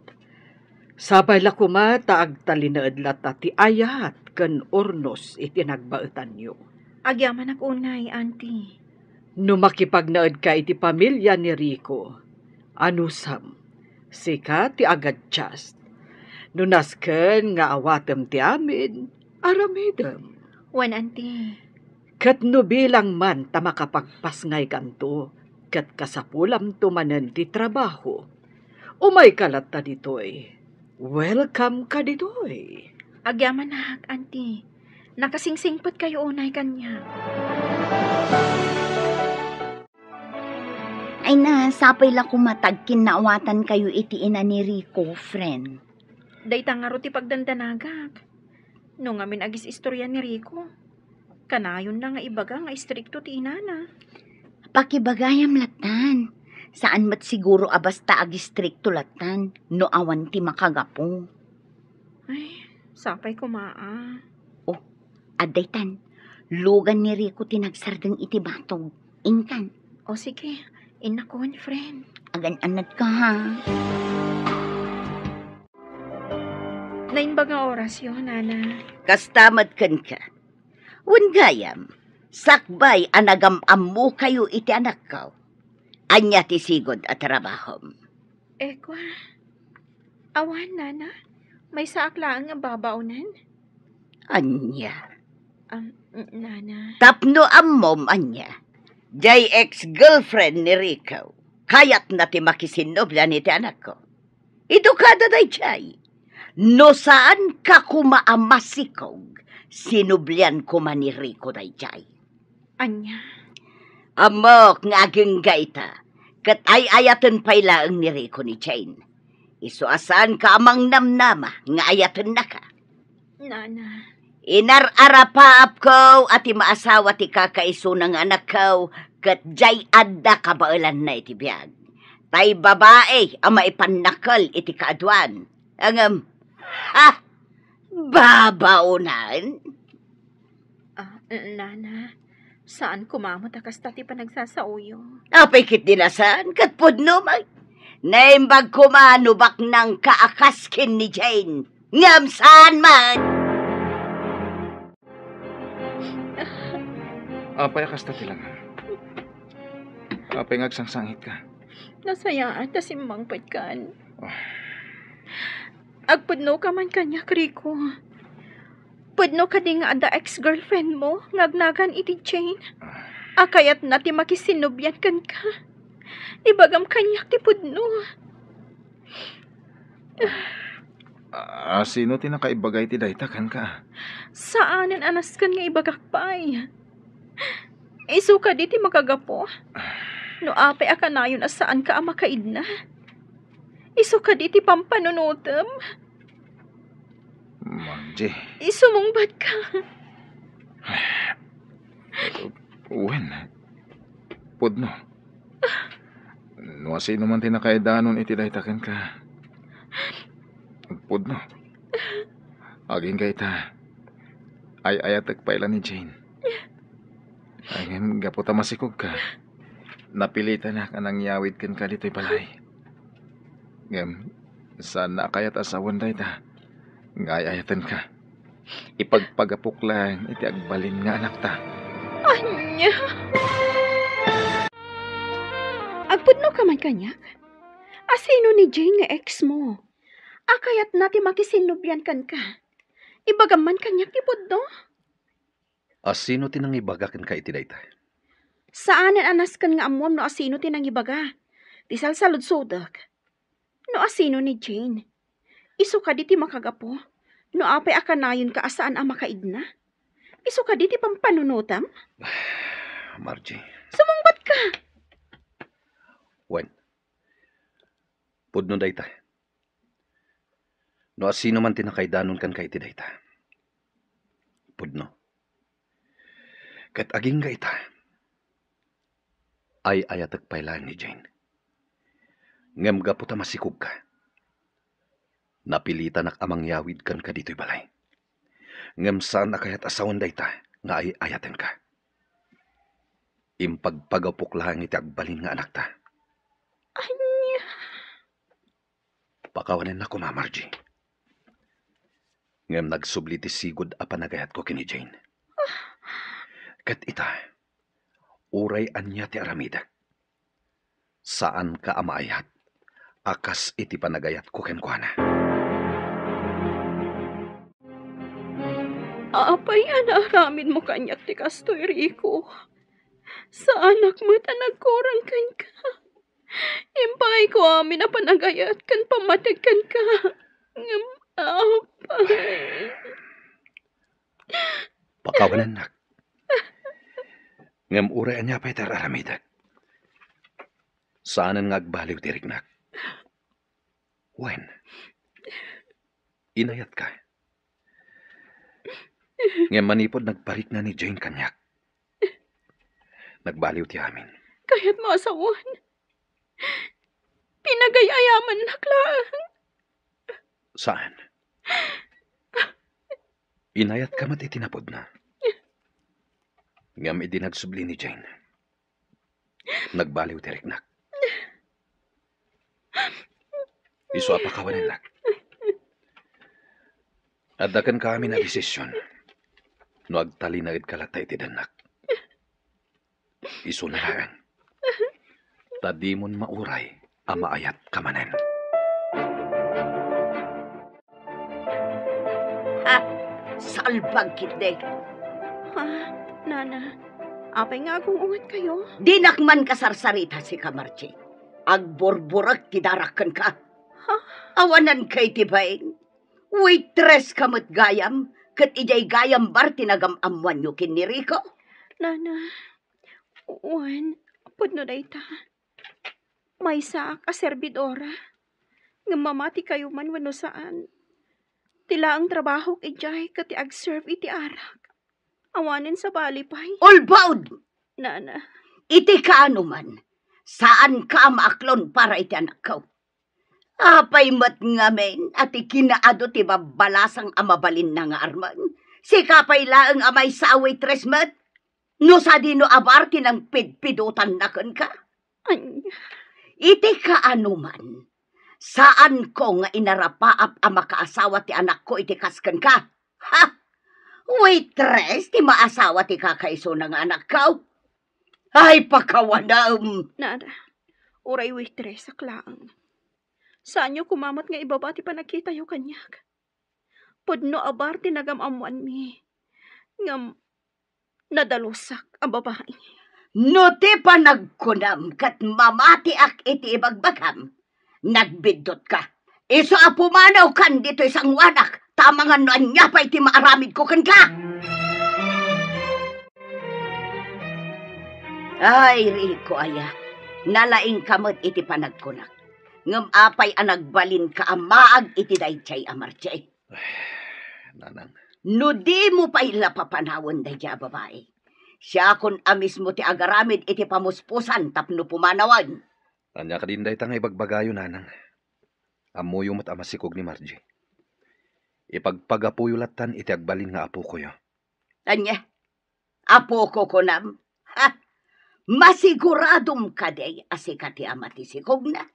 Sapay la koma ta agtalinaed latta ti ayat ken urnos iti nagbaetanyo. Agyamanak unay, Auntie. No makipagnaedka iti pamilya ni Rico, anusam, sika ti agadias. No nasken nga awatem ti amin, aramidem. Wen, Auntie. Ket no bilang man ta makapagpasngaykanto, ket kasapulamto manen ti trabaho, umayka latta ditoy. Welcome ka ditoy. Agyamanak, Auntie. Nakasingsingpetkayo unay kaniak. Ay na, sapay la koma ta agkinnaawatankayo iti ina ni Rico, friend. Dayta ngarud ti pagdandanagak. No ngamin agis-istorya ni Rico, kanayonna nga ibaga nga istrikto ti inana. Pakibagayam lattan. Saan met siguro a basta agistrikto lattan no awan ti makagapu. Ay, sapay koma a. Oh, adda itan. Lugan ni Rico ti nagsardeng iti batog. Inkan. O sige, innakon, friend. Agan-anadka, ha? Naimbag nga orasyo, Nana. Kasta met kenka. Wen gayam, sakbay a nagam-ammokayo iti anakko. Ania ti sigud a trabahom? Ekwa. Awan, Nana. Maysaak laeng nga babaonen. Ania? Am, n-, Nana. Tapno ammom, ania? Jay ex-girlfriend ni Rico. Kayatna ti makisinnublian iti anakko. Idukada dayjay. No saanka koma a masikog, sinublian koma ni Rico dayjay. Ania? Ammok nga agingga ita, ket ay-ayaten pay laeng ni Rico ni Jane. Isu a saanka a mangnamnama nga ayatennaka. Nana. Inar-arapaapko a ti maasawa ti kakaisuna nga anakko, ket jay adda kabaelanna iti biag. Tay babai a maipannakkel iti kaaduan. Ngem, ha? Babaonan? Ah, Nana, saan koma met a kasta ti panagsasaoyo. Apay ketdi a saan, ket pudno met. Naimbag koma no baknangka a kas ken ni Jane. Ngem saan met. Apay a kasta ti langam? Apay nga agsangsangitka? Nasayaat ta simmangpetkan. Ah. Agpudnoka man kaniak, Rico. Pudno kadi nga adda ex-girlfriend mo nga agnagan iti Jane? Ah. A kayatna ti makisinnublian kenka. Ibagam kaniak ti pudno. Ah, sino ti nakaibaga iti dayta kenka? Saanen a nasken nga ibagak pay. Isu kadi ti makagapu? No apay a kanayon a saanka a makaidna? Isu kadi ti pampanunotem? Margie. Sumungbatka. Wen, pudno. No asino man ti nakaidanon iti dayta kenka, pudno. Agingga ita, ay-ayatek pay la ni Jane. Ay, ngem gapu ta masikogka, napilitanak a nangyawid kenka ditoy balay. Ngem, saanna a kayat a sawen dayta nga ay-ayatenka. Ipagpagapok laeng iti agbalin nga anakta. Ania? Agpudnoka man kaniak? Asino ni Jane nga ex mo? A kayatna ti makisinnublian kenka. Ibagam man kaniak ti pudno. Asino ti nangibaga kenka iti dayta? Saanen a nasken nga ammuam no asino ti nangibaga. Ti salsaludsodek, no asino ni Jane. Isu kadi ti makagapu no apay a kanayonka a saan a makaidna? Isu kadi ti pampanunotem? Margie. Sumungbatka! Wen, pudno dayta. No asino man ti nakaidanon kenka iti dayta, pudno. Ket agingga ita, ay-ayatek pay laeng ni Jane. Ngem gapu ta masikogka, napilitanak a mangyawid kenka ditoy balay. Ngem saan a kayat a sawen dayta nga ay-ayatenka. Impagpagapok laeng iti agbalin nga anakta. Ania? Pakawanennak koma, Margie. Ngem nagsubli ti sigud a panagayatko ken ni Jane. Ket ita, uray ania ti aramidek, saanka a maayat a kas iti panagayatko kenkuana. Apay a naaramidmo kaniak ti kastoy, Rico? Saanak met a nagkurang kenka. Impaayko amin a panagayat ken pammateg kenka. Ngem, apay. Pakawanennak. Ngem uray ania pay ti ar-aramidek, saanen nga agbaliw ti riknak. Wen, inayatka. Ngem manipud nagparikna ni Jane kaniak, nagbaliw ti amin. Kayatmo a sawen? Pinagay-ayamannak laeng. Saan? Inayatka met iti napudna. Ngem idi nagsubli ni Jane, nagbaliw ti riknak. Isu a pakawanennak. Adda kenka amin a desisyon no agtalinaedka latta iti dennak. Isuna laeng. Ta dimon mauray a maayatka manen. Ha? Salbag ketdi. Ha? Nana, apay nga agung-ungetkayo? Dinak man kasarsarita, sika, Margie. Agburburek ti darak kenka. Ha? Awananka iti bain. Waitress ka met gayam, ket idiay gayam bar ti nagam-ammoanyo ken ni Rico? Nana, wen, pudno dayta. Maysaak a serbidora. Ngem mamatikayo man wenno saan, ti laeng trabahok idiay ket ti agserve iti arak. Awanen sabali pay. Ulbod! Nana. Iti kaano man, saanka a maaklon para iti anakko. Apay met ngamin a ti kinaadu ti babbalasang a mabalinna nga armen? Sika pay laeng a maysa a waitress met? No sadino a bar ti nangpidpidotanna kenka? Ania? Iti kaano man, saanko nga inarapaap a makaasawa ti anakko iti kas kenka. Ha? Waitress ti maasawa ti kakaisuna nga anakko? Ay, pakawanem! Nada, uray waitress ak laeng. Saanyo koma met nga ibaba ti panagkitayo kaniak. Pudno a bar ti nagam-ammoanmi. Ngem nadalusak a babai. No ti panagkunam ket mamatiak iti ibagbagam, nagbiddutka. Isu a pumanawkan ditoy sangoanak, ta amangan no ania pay ti maaramidko kenka. Ay, Rico aya, nalaingka met iti panagkunak. Ngem apay a nagbalinka a maag iti daydiay a Margie? Nanang. No dimo pay la papanawen daydiay a babai, siakon a mismo ti agaramid iti pamuspusan tapno pumanawen. Ania kadin dayta nga ibagbagayo, Nanang? Ammoyo met a masikog ni Margie. Ipagpagapuyo lattan iti agbalin nga apokoyo. Ania? Apoko kunam? Ha? Masiguradom kadi a sika ti ama ti sikogna?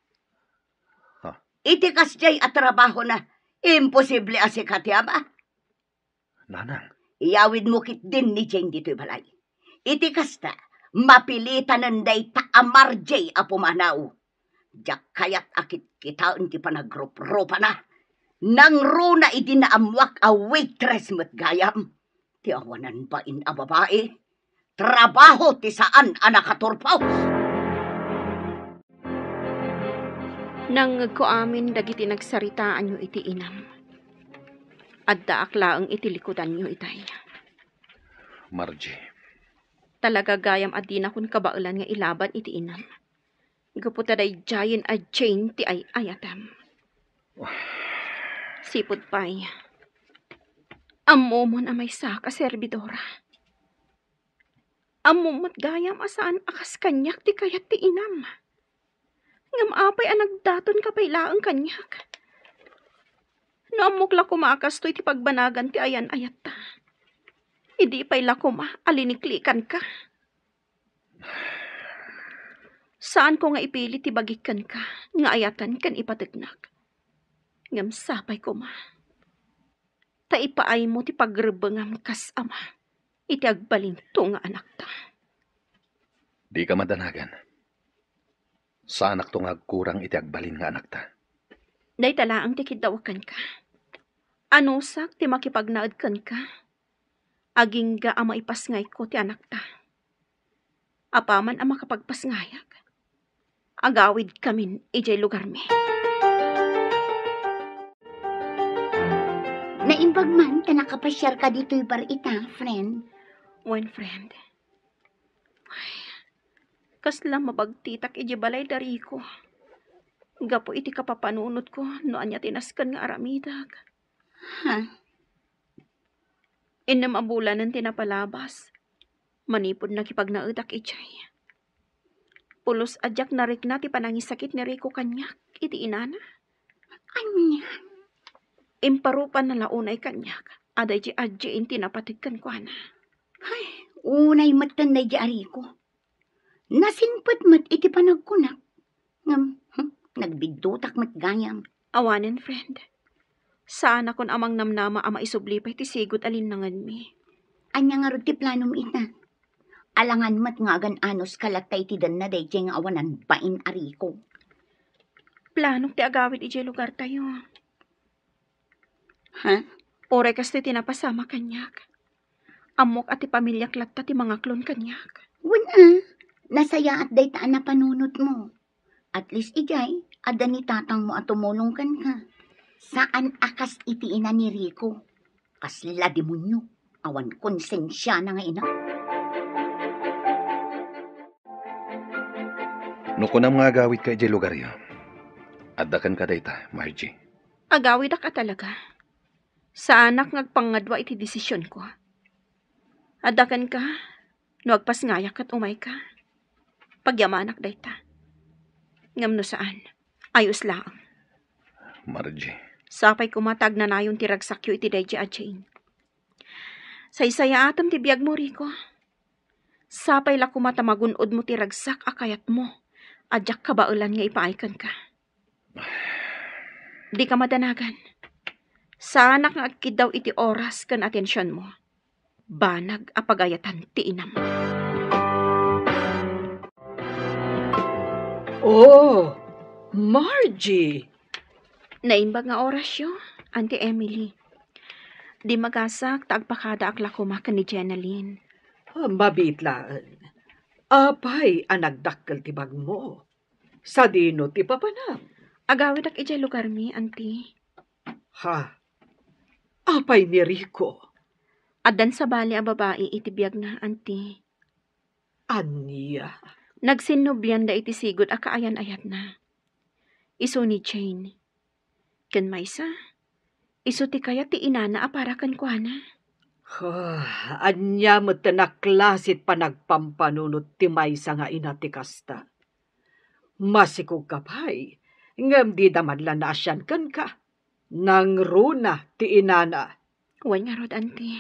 Ha? Iti kasdiay a trabahona, imposible a sika ti ama. Nanang. Iyawidmo ketdin ni Jane ditoy balay. Iti kasta, mapilitanen dayta a Margie a pumanaw. Diak kayat a kitkitaen ti panagruprupana. Nangruna idi naammoak a waitress met gayam. Ti awanan bain a babai, trabaho ti saan a nakaturpos. Nangngegko amin dagiti nagsaritaanyo iti inam. Addaak laeng iti likudanyo itay. Margie. Talaga gayam a dinakon kabaelan nga ilaban iti inam. Gapu ta daydiayen a Jane ti ay-ayatem. Sipud pay, ammomon a maysaak a serbidora. Ammom met gayam a saan a kas kaniak ti kayat ti inam. Ngem apay a nagdatonka pay laeng kaniak? No ammok la koma a kastoy ti pagbanagan ti ayan-ayatta, idi pay la koma a liniklikanka. Saanko nga ipili ti bagik kenka nga ayaten ken ipategnak. Ngem sapay koma, ta ipaaymo ti pagrebbengam kas ama iti agbalinto nga anakta. Dika madanagan. Saanakto nga agkurang iti agbalin nga anakta. Dayta laeng ti kiddawak kenka. Anusak ti makipagnaed kenka, agingga a maipasngayko ti anakta. Apaman a makapagpasngayak, agawidkamin idiay lugarmi. Naimbag man ta nakapasiarka ditoy bar ita, friend. Wen, friend. Ay, kasla mabagtitak iti balay da Rico. Gapu iti kapapanunotko no ania ti nasken nga aramidek. Ha? Innem a bulanen ti napalabas. Manipud nakipagnaedak idiay. Pulos a diak narikna ti panangisakit ni Rico kaniak iti inana. Ania? Imparupan na la unay kaniak a daydi a Jane ti napateg kenkuana. Ay, unay metten daydi a Rico. Nasinpet met iti panagkunak. Ngem, hmm, nagbiddutak met gayam. Awanen, friend. Saanakon a mangnamnama a maisubli pay ti sigud a linnangenmi. Ania ngarud ti planom ita? Alangan met nga agan-anos ka latta iti danna daydiay nga awanan bain a Rico. Planok ti agawid idiay lugartayo. Ha? Uray kastoy ti napasama kaniak. Ammok a ti pamiliak latta ti mangaklon kaniak. Wen a, nasayaat dayta a napanunotmo. At least idiay, adda ni tatangmo a tumulong kenka. Saan a kas iti ina ni Rico. Kasla demonio, awan konsensiana nga ina. No kunam nga agawidka idiay lugaryo, adda kenka dayta, Margie. Agawidak a talaga. Saanak nga agpangngadua iti desisionko. Adda kenka, no agpasngayak ket umayka. Pagyamanak dayta. Ngem no saan, ayos laeng. Margie. Sapay koma ta agnanayon ti ragsakyo iti daydi a Jane. Saysayaatem ti biagmo, Rico. Sapay la koma ta magun-odmo ti ragsak a kayatmo a diak kabaelan nga ipaay kenka. Dika madanagan. Saanak nga agkiddaw iti oras ken atensionmo. Banag a pagayatan ti inam. Oh, Margie! Naimbag nga orasyo, Auntie Emily. Di magasak ta agpakadaak la koma ken ni Jenalyn. Ah, mabiit laeng. Apay a nagdakkel ti bagmo? Sadino ti papanam? Agawidak idiay lugarmi, Auntie. Ha? Apay ni Rico? Addan sabali a babai iti biagna, Auntie. Ania? Nagsinnublianda iti sigud a kaayan-ayatna. Isu ni Jane. Ken maysa, isu ti kayat ti inana a para kenkuana. Huh, ania met ti naklasit panagpampanunot ti maysa nga ina ti kasta? Masikogka pay, ngem dida man la naasian kenka. Nangruna ti inana. Wen ngarud, Auntie.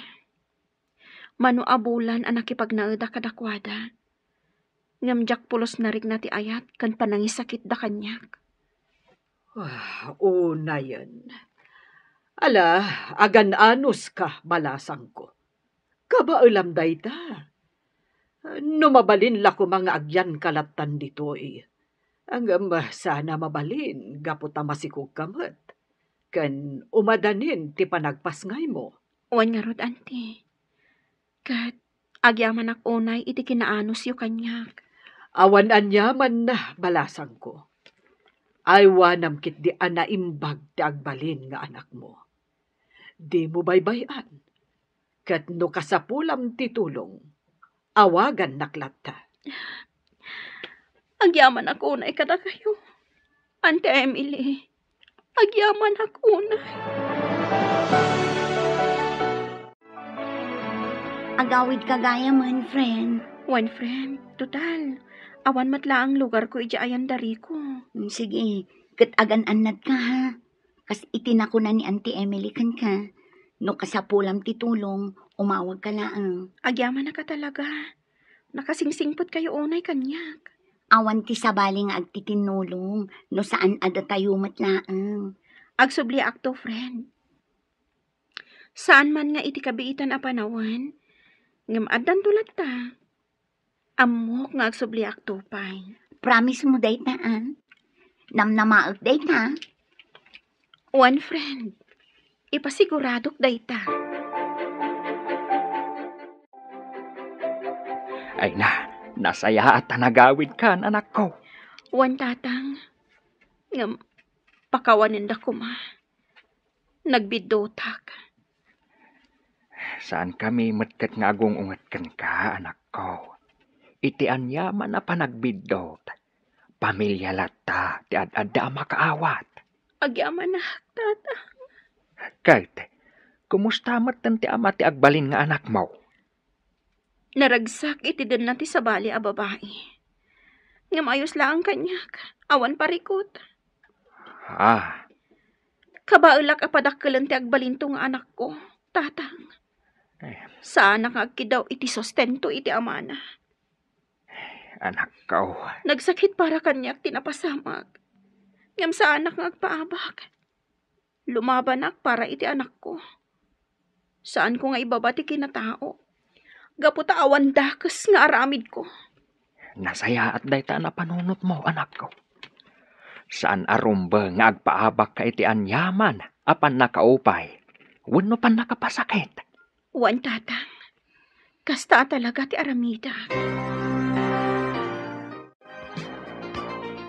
Mano a bulan a nakipagnaedak kadakuada. Ngem diak pulos narikna ti ayat ken panangisakitda kaniak. Ah, unayen. Ala, agan-anos ka, balasangko. Kabaelam dayta. No mabalin la koma nga agyanka lattan ditoy. Ngem saan a mabalin gapu ta masikogka met. Ken umadanin ti panagpasngaymo. Wen ngarud, Auntie. Ket agyamanak unay iti kinaanosyo kaniak. Awan aniamanna, balasangko. Aywanam ketdi a naimbag ti agbalin nga anakmo. Dimo baybay-an. Ket no kasapulam ti tulong, awagannak latta. Agyamanak unay kadakayo, Auntie Emily. Agyamanak unay. Agawidka gayamen, friend. Wen, friend. Total, awan met laeng lugarko idiay ayan da Rico. Mm, sige, ket agan-annadka, ha? Kas iti nakuna ni Auntie Emily kenka, no kasapulam ti tulong, umawagka laeng. Agyamanak a talaga. Nakasingsingpetkayo unay kaniak. Awan ti sabali nga agtitinnulong, no saan a datayo met laeng. Agsubliakto, friend. Saan man nga iti kabiitan a panawen, ngem addanto latta. Ammok nga agsubliakto pay. Promise mo dayta, a? Namnamaek dayta? Wen, friend. Ipasiguradok dayta. Ay na, nasayaat a nagawidkan, anakko. Wen, tatang. Ngem, pakawanenda koma. Nagbiddutak. Saankami met ket nga agung-unget kenka, anakko. Iti aniaman a panagbiddut, pamilia latta ti ad-adda a makaawat. Agyamanak, Tatang. Ket, kumusta metten ti ama ti agbalin nga anakmo? Naragsak iti denna ti sabali a babai. Ngem ayos laeng kaniak, awan parikut. Ah. Kabaelak a padakkelen ti agbalinto nga anakko, Tatang. Eh. Saanak nga agkiddaw iti sustento iti amana. Anakko. Nagsakit para kaniak ti napasamak. Ngem saanak nga agpaabak. Lumabanak para iti anakko. Saanko nga ibaba ti kinatao. Gapu ta awan dakes nga aramidko. Nasayaat dayta a napanunotmo, anakko. Saan a rumbeng nga agpaabakka iti aniaman a pannakaupay wenno pannakapasakit. Wen, Tatang. Kasta a talaga ti aramidak.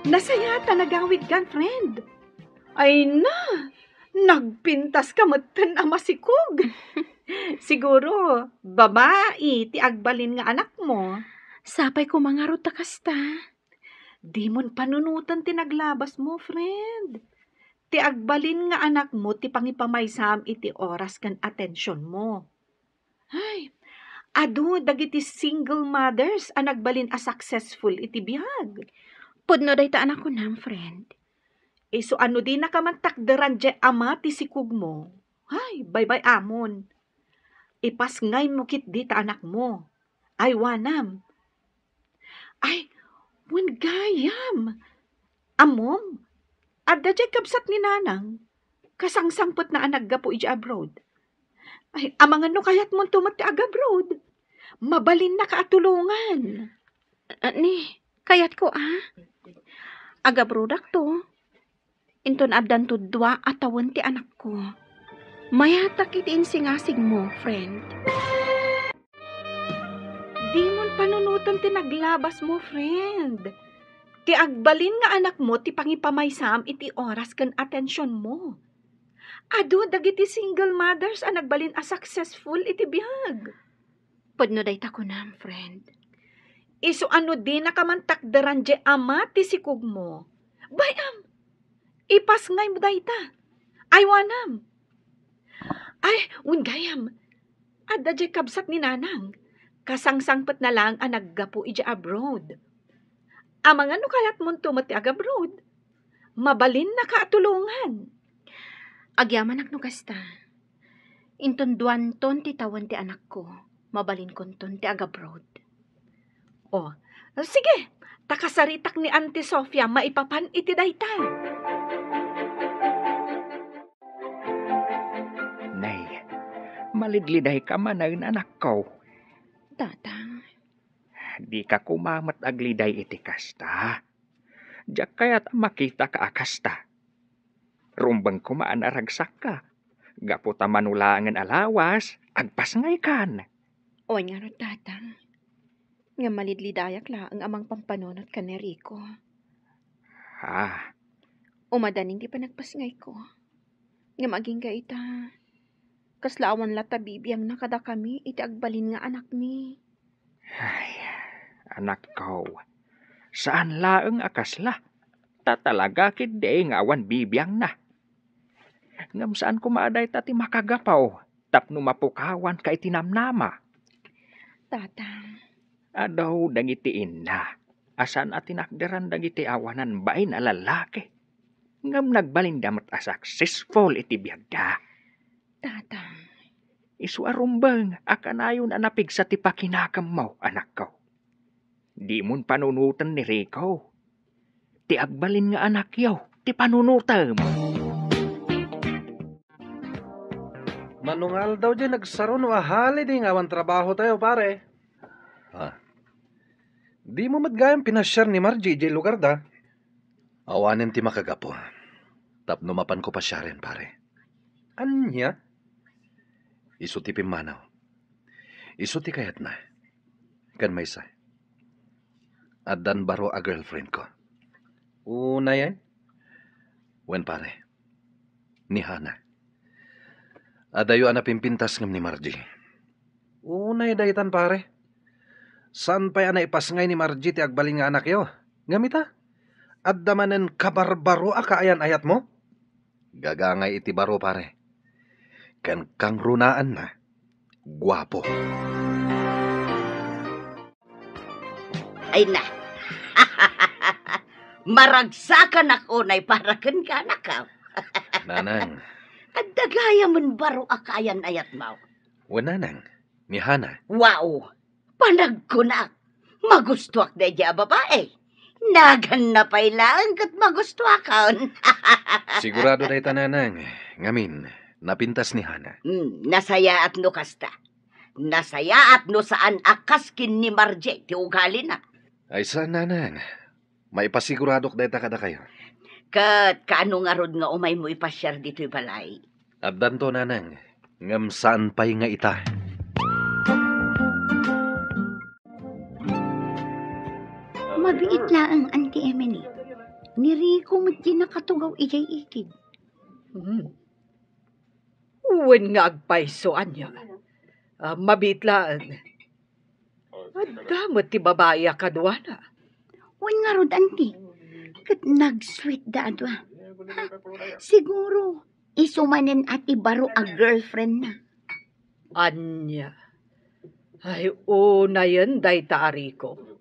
Nasayaat a nagawidkan, friend. Ay na, nagpintaska metten a masikog. Siguro, babai ti agbalin nga anakmo. Sapay koma ngarud ta kasta. Dimon panunoten ti naglabasmo, friend. Ti agbalin nga anakmo ti pangipamaysam iti oras ken atensionmo. Ay, adu dagiti single mothers a nagbalin a successful iti biag. Pudno dayta a nakunam, friend. Isu a no dinaka man takderan diay ama ti sikogmo, ay, baybay-amon. Ipasngaymo ketdi ta anakmo. Aywanam. Ay, wen gayam. Ammom, adda diay kabsat ni Nanang. Kasangsangpetna a naggapu idiay abroad. Ay, amangan no kayatmonto met ti agabroad. Mabalinnaka a tulongan. Ah, ni, kayatko, a? Agabroadakto. Inton addanto dua a tawen ti anakko. Mayatak iti insingasigmo, friend. Dimon panunoten ti naglabasmo, friend. Ti agbalin nga anakmo ti pangipamaysam iti oras ken atensionmo. Adu dagiti single mothers a nagbalin a successful iti biag. Pudno dayta kunam, friend. Isu a no dinaka man takderan diay ama ti sikogmo. Bay-am, ipasngaymo dayta. Aywanam. Ay, wen gayam. Adda diay kabsat ni Nanang. Kasangsangpetna laeng a naggapu idiay abroad. Amangan no kayatmonto met ti agabroad. Mabalinnaka a tulongan. Agyamanak no kasta. Inton duanton ti tawen ti anakko, mabalinkonton ti agabroad. O, sige, ta kasaritak ni Auntie Sofia maipapan iti dayta. Nay, malidlidayka manen, anakko. Tatang. Dika koma met agliday iti kasta. Diak kayat a makitaka a kasta. Rumbeng koma a naragsakka. Gapu ta mano laengen a lawas, agpasngaykan. Wen ngarud, Tatang. Ngem malidlidayak laeng a mangpampanunot ken ni Rico. Ah. Umadanin ti panagpasngayko. Ngem agingga ita, kasla awan latta bibiangna kadakami iti agbalin nga anakmi. Ay, anakko, saan laeng a kasla, ta talaga ketdi nga awan bibiangna. Ngem saan koma a dayta ti makagapu tapno mapukawanka iti namnama. Tatang. Adu dagiti inna a saan a tinakderan dagiti awanan bain a lallaki. Ngem nagbalinda met a successful iti biagda. Tatang. Isu a rumbeng a kanayon a napigsa ti pakinakemmo, anakko. Dimon panunoten ni Rico. Ti agbalin nga anakyo ti panunotem. Mano nga aldaw diay nagsaro no a holiday nga awan trabahotayo, pare? Ah. Dimo met gayam pinasiar ni Margie idiay lugarda? Awanen ti makagapu tapno mapanko pasiaren, pare. Ania? Isu ti pimmanaw. Isu ti kayatna. Ken maysa, addan baro a girlfriendko. Unayen? Wen, pare. Ni Hana. Adayo a napimpintas ngem ni Margie. Unay daytan, pare. Saan pay a naipasngay ni Margie ti agbalin nga anakyo? Ngem ita, adda manen kabarbaro a kaayan-ayatmo? Gagangay iti baro, pare. Ken kangrunaanna, guapo. Ay na. Maragsakanak unay para kenka, anakko. Nanang. Adda gayamen baro a kaayan-ayatmo. Wen, nanang, ni Hana. Wow! Panagkunak, magustuak daydiay a babai. Naganna pay laeng ket magustuakon. Sigurado dayta, nanang. Ngamin, napintas ni Hana. Hmm, nasayaat no kasta. Nasayaat no saan a kas ken ni Margie ti ugalina. Ay, saan, nanang. Maipasiguradok dayta kadakayo. Ket kaano ngarud nga umaymo ipasiar ditoy balay? Addanto, nanang, ngem saan pay nga ita. Mabiit laeng, Auntie Emily. Ni Rico met ti nakatugaw idiay ikid. Hmm. Wen nga agpayso, ania? Ah, mabiit laeng. Adda met ti babai a kaduana. Wen ngarud, Auntie. Ket nagsweetda a dua. Ha, siguro, isu manen a ti baro a girlfriendna. Ania? Ay, unayen dayta a Rico.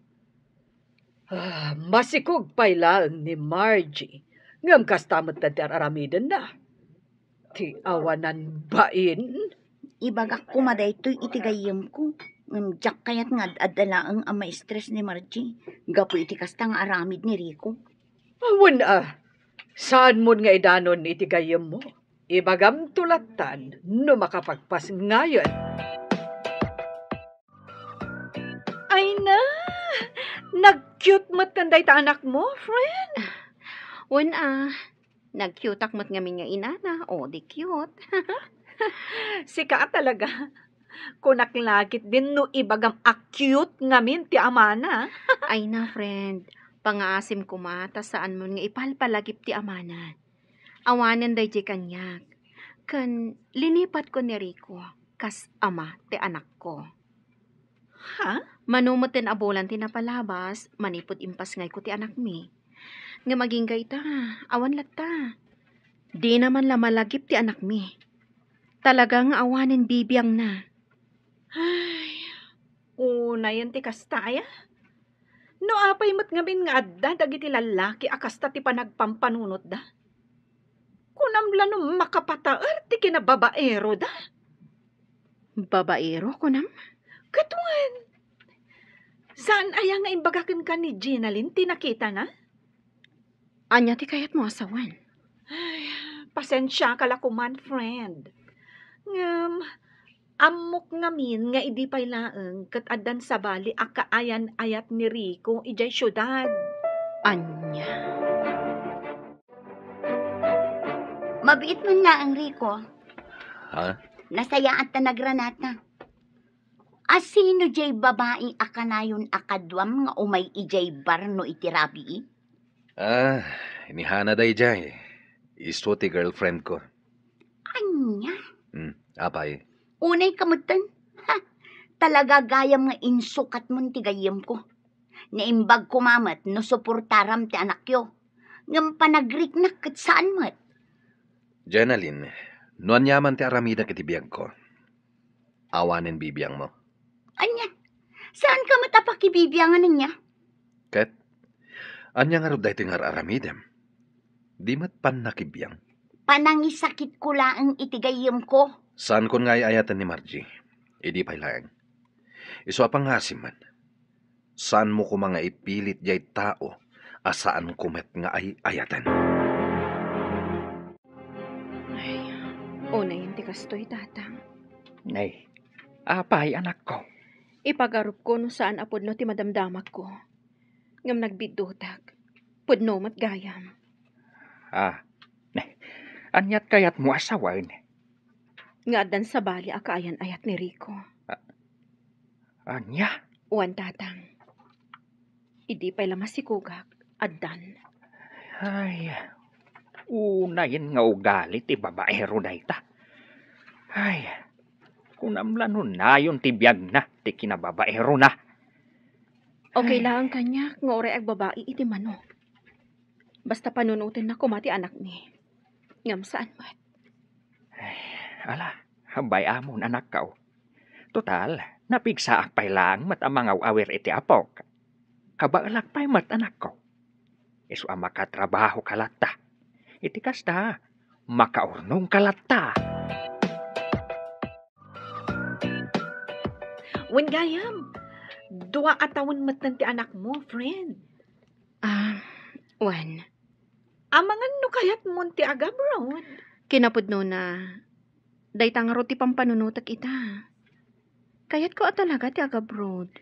Ah, masikog pay laeng ni Margie, ngem kasta met ti ar-aramidenna. Ti awanan bain. Ibagak koma daytoy iti gayyemko, ngem diak kayat nga ad-adda laeng a maistres ni Margie gapu iti kasta nga aramid ni Rico. Awan a, saanmon nga idanon iti gayyemmo. Ibagamto lattan no makapagpasngayen. Ay na! Nag-cute met kan dayta anakmo, friend? Wen a, nag-cuteak met ngamin nga inana. O, di cute. Sika a talaga. Kunak la ketdin no ibagam a cute ngamin ti amana. Ay na, friend. Pangaasim koma ta saanmon nga ipalpalagip ti amana. Awanen daydiay kaniak. Ken linipatko ni Rico kas ama ti anakko. Ha? Mano met ti nabulan ti napalabas manipud impasngayko ti anakmi. Ngem agingga ita, awan latta. Dina man la malagip ti anakmi. Talaga nga awanen bibiangna. Ay, unayen ti kasta aya? No apay met ngamin nga adda dagiti lallaki a kasta ti panagpampanunotda? Kunam la no makapataer ti kinababaeroda? Babaero, kunam? Ket wen, saan aya nga imbaga kenka ni Ginaline ti nakitana? Ania ti kayatmo a sawen? Ay, pasensiaka la koman, friend. Ngem, ammok ngamin nga idi pay laeng ket addan sabali a kaayan-ayat ni Rico idiay siudad. Ania? Mabiit man laeng, Rico. Ha? Nasayaat ta nagranata. A sino diay babai a kanayon a kaduam nga umay idiay bar no iti rabii? Ah, ni Hana daydiay. Isu ti girlfriend ko. Ania? Hmm, apay? Unay ka metten? Ha, talaga gayam nga insukatmon ti gayyemko. Naimbag koma met no suportaram ti anakyo. Ngem panagriknak ket saan met. Jenalyn, no aniaman ti aramidek iti biagko, awanen bibiangmo. Ania? Saanka met a pakibibiangan ania? Ket, ania ngarud daytoy nga ar-aramidem? Di met pannakibiang? Panangisakitko laeng iti gayyemko. Saankon nga ay-ayaten ni Margie. Idi pay laeng. Isu a pangngaasim man. Saanmo koma nga ipilit diay tao a saanko met nga ay-ayaten. Ay, unayen ti kastoy, Tatang. Nay, apay, anakko? Ipagarupko no saan a pudno ti madamdamagko. Ngem nagbiddutak. Pudno met gayam. Ah, nay, aniat kayatmo a sawen? Nga addan sabali a kaayan-ayat ni Rico. Ah, ania? Wen, Tatang. Idi pay la masikogak, addan. Ay, unayen nga ugali ti babaero dayta. Ay, Kunam la no nayon ti biagna ti kinababaerona. Okay Ay. Laeng kaniak nga uray agbabai iti mano. Basta panunotenna koma ti anakmi. Ngem saan met. Ay, ala, bay-amon, anakko. Total, napigsaak pay laeng met a mangaw-awir iti apok. Kabaelak pay met, anakko. Isu a makatrabahoka latta. Iti kasta, makaurnongka latta. Wen gayam, dua a tawen metten ti anakmo, friend. Ah, wen. Amangan no kayatmon ti agabroad. Kinapudnona, dayta ngarud ti pampanunotek ita. Kayatko a talaga ti agabroad.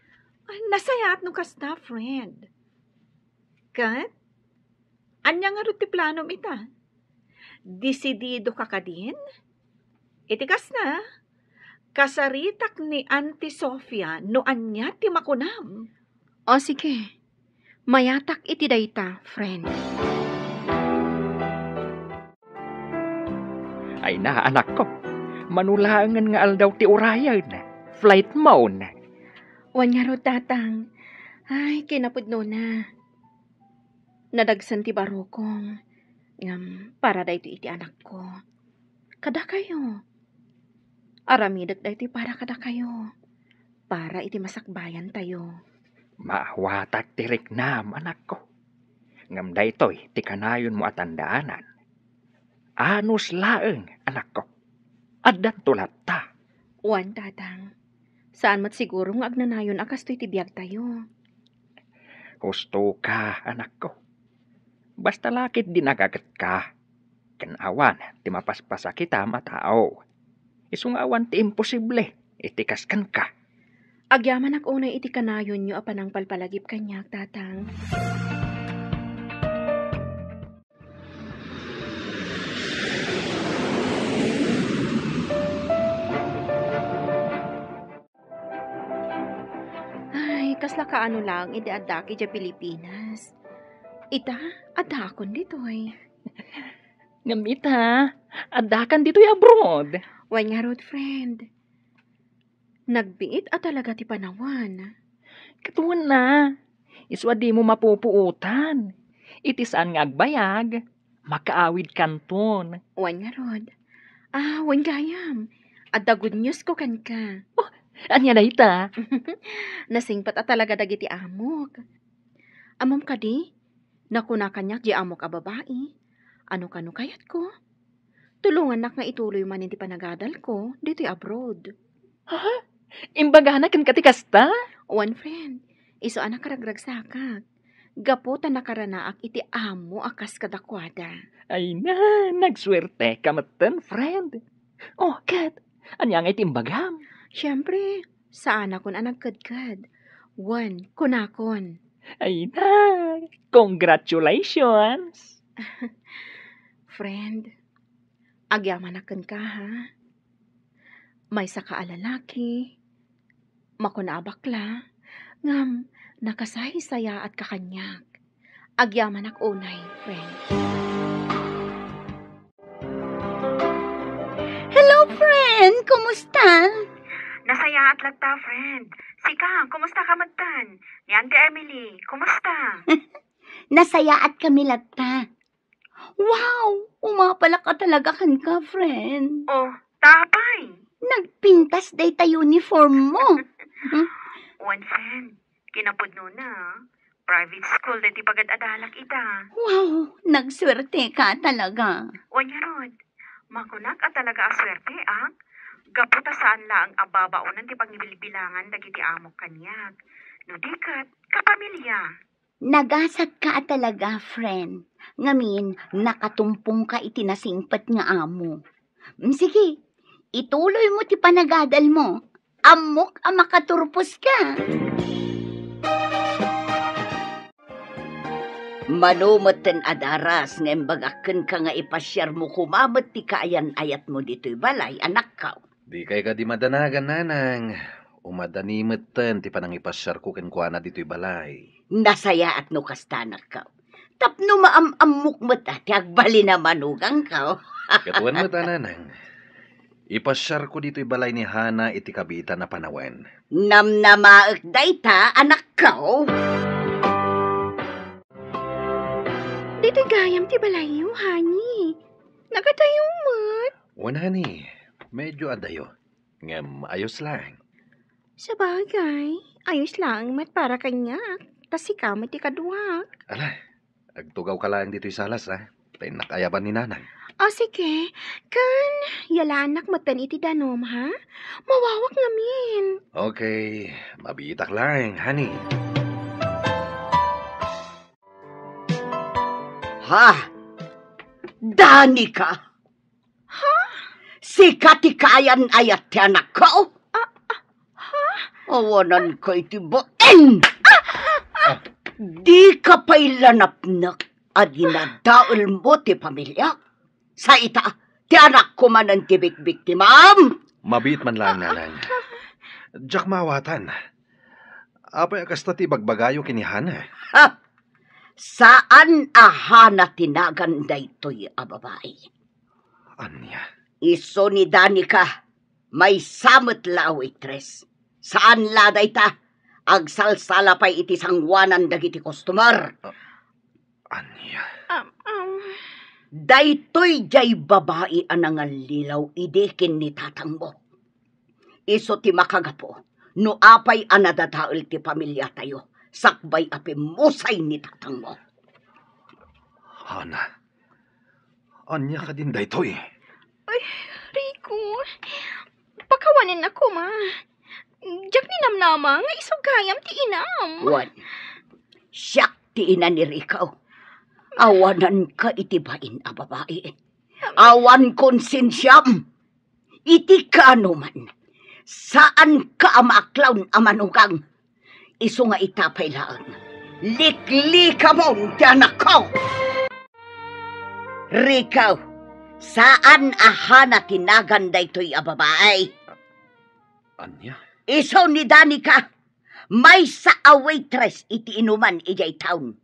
Ay, nasayaat no kasta, friend. Ket, ania ngarud ti planom ita? Desididoka kadin? Iti kasta, kasaritak ni Auntie Sofia no ania ti makunam. O, sige. Mayatak iti dayta, friend. Ay na, anakko. Mano laengen nga aldaw ti urayen. Flight mo. Wen ngarud, tatang. Ay, kinapudnona. Nadagsen ti barukong. Ngem para daytoy iti anakko. Kadakayo. Aramidek daytoy para kadakayo. Para iti masakbayantayo. Maawatak ti riknam, anakko. Ngem daytoy ti kanayonmo a tandaanan. Anus laeng, anakko. Addanto latta. Wen, tatang. Saan met siguro nga agnanayon a kastoy ti biagtayo. Husto ka, anakko. Basta la ketdi nagagetka. Ken awan ti mapaspasakitam a tao. Isu nga awan ti imposible iti kas kenka. Agyamanak unay iti kanayonyo a panangpalpalagip kaniak, tatang. Ay, kasla kaano laeng idi addaak idiay Pilipinas. Ita, addaakon ditoy. Ngem ita, addakan ditoy abroad. Wen ngarud, friend. Nagbiit a talaga ti panawen. Ket wen na, isu a dimo mapupuotan. Iti saan nga agbayag, makaawidkanton. Wen ngarud. Ah, wen gayam. Adda good news ko kenka. Oh, ania dayta? Nasingpet a talaga dagiti amok. Ammom kadi, nakuna kaniak diay amok a babai, ano kano kayatko? Tulongannak nga ituloy manen ti panagadalko ditoy abroad. Ha? Imbagana kenka ti kasta? Wen, friend, isu a nakaragragsakak. Gapu ta nakaranaak iti amo a kas kadakuada. Ay na, nagsuerteka metten, friend. Oh, ket, ania ngay ti imbagam? Siempre, saanakon a nagkedked. Wen, kunakon. Ay na, congratulations! Friend, agyamanak kenka, ha? Maysaka a lalaki, makuna a bakla, ngem nakasaysayaatka kaniak. Agyamanak unay, friend. Hello, friend! Kumusta? Nasayaat latta, friend. Sika, kumusta ka metten? Ni Auntie Emily, kumusta? Nasayaat kami latta. Wow! Umapalak a talaga kenka, friend. Oh, ta apay? Nagpintas dayta uniform mo. Wen, friend, kinapudnona, private school daytoy pagad-adalak ita. Wow! Nagsuerteka talaga. Wen ngarud, makunak a talaga a suerteak, gapu ta saan laeng a babaonen ti pangibilbilangan dagiti amok kaniak. No di ket, kapamilya. Nagasatka a talaga, friend. Ngamin, nakatumpongka iti nasingpet nga amo. Mm, sige, ituloy mo ti panagadal mo. Ammok a makaturpos ka. Mano metten a daras nga imbagak kenka nga ipasiarmo koma met ti kaayan-ayatmo ditoy balay, anakko. Dikay kadi madanagan, nanang. Umadani metten ti panangipasiarko kenkuana ditoy balay. Nasayaat no kasta, anakko. Tapno maam-ammok met a ti agbalin a manugangko. Ket wen met a, nanang. Ipasiarko ditoy balay ni Hana iti kabiitan a panawen. Namnamaek dayta, anakko. Ditoy gayam ti balayyo, honey. Nagadayo met. Wen, honey, medyo adayo. Ngem ayos laeng. Sabagay, ayos laeng met para kaniak. Ta sika met ti kaduak. Ala, agtugawka laeng ditoy salas, a. Ta innak ayaban ni Nanang. O, sige. Ken, yalaannak metten iti danum, ha? Mawawak ngamin. Okay, mabiitak laeng, honey. Ha? Danica? Ha? Sika ti kaayan-ayat ti anakko? Ah, ah, ha? Awananka iti bain! Ah, ah, ah. Dika pay la napnek a dinadaelmo ti pamiliak. Sa ita, ti anakko manen ti bikbiktimam. Mabiit man laeng, Nanang. Diak maawatan. Apay a kasta ti ibagbagayo ken ni Hana? Ha? Saan a Hana ti nagan daytoy a babai. Ania? Isu ni Danica, maysa met la a waitress. Saan la dayta, agsalsala pay iti sangoanan dagiti customer. Ah, ania? Um, um. Daytoy diay babai a nangallilaw idi ken ni tatangmo. Isu ti makagapu no apay a nadadael ti pamiliatayo sakbay a pimmusay ni tatangmo. Hana, ania kadin daytoy? Ay, Rico, pakawanennak koma. Diak ninamnama nga isu gayam ti inam. Wen, siak ti ina ni Rico. Awananka iti bain a babai. Awan konsensiam. Iti kaanoman, saanka a maaklaon a manugang. Isu nga ita pay laeng, liklikamon ti anakko. Rico, saan a Hana ti nagan daytoy a babai. Ania? Isu ni Danica. Maysa a waitress iti inuman idiay town.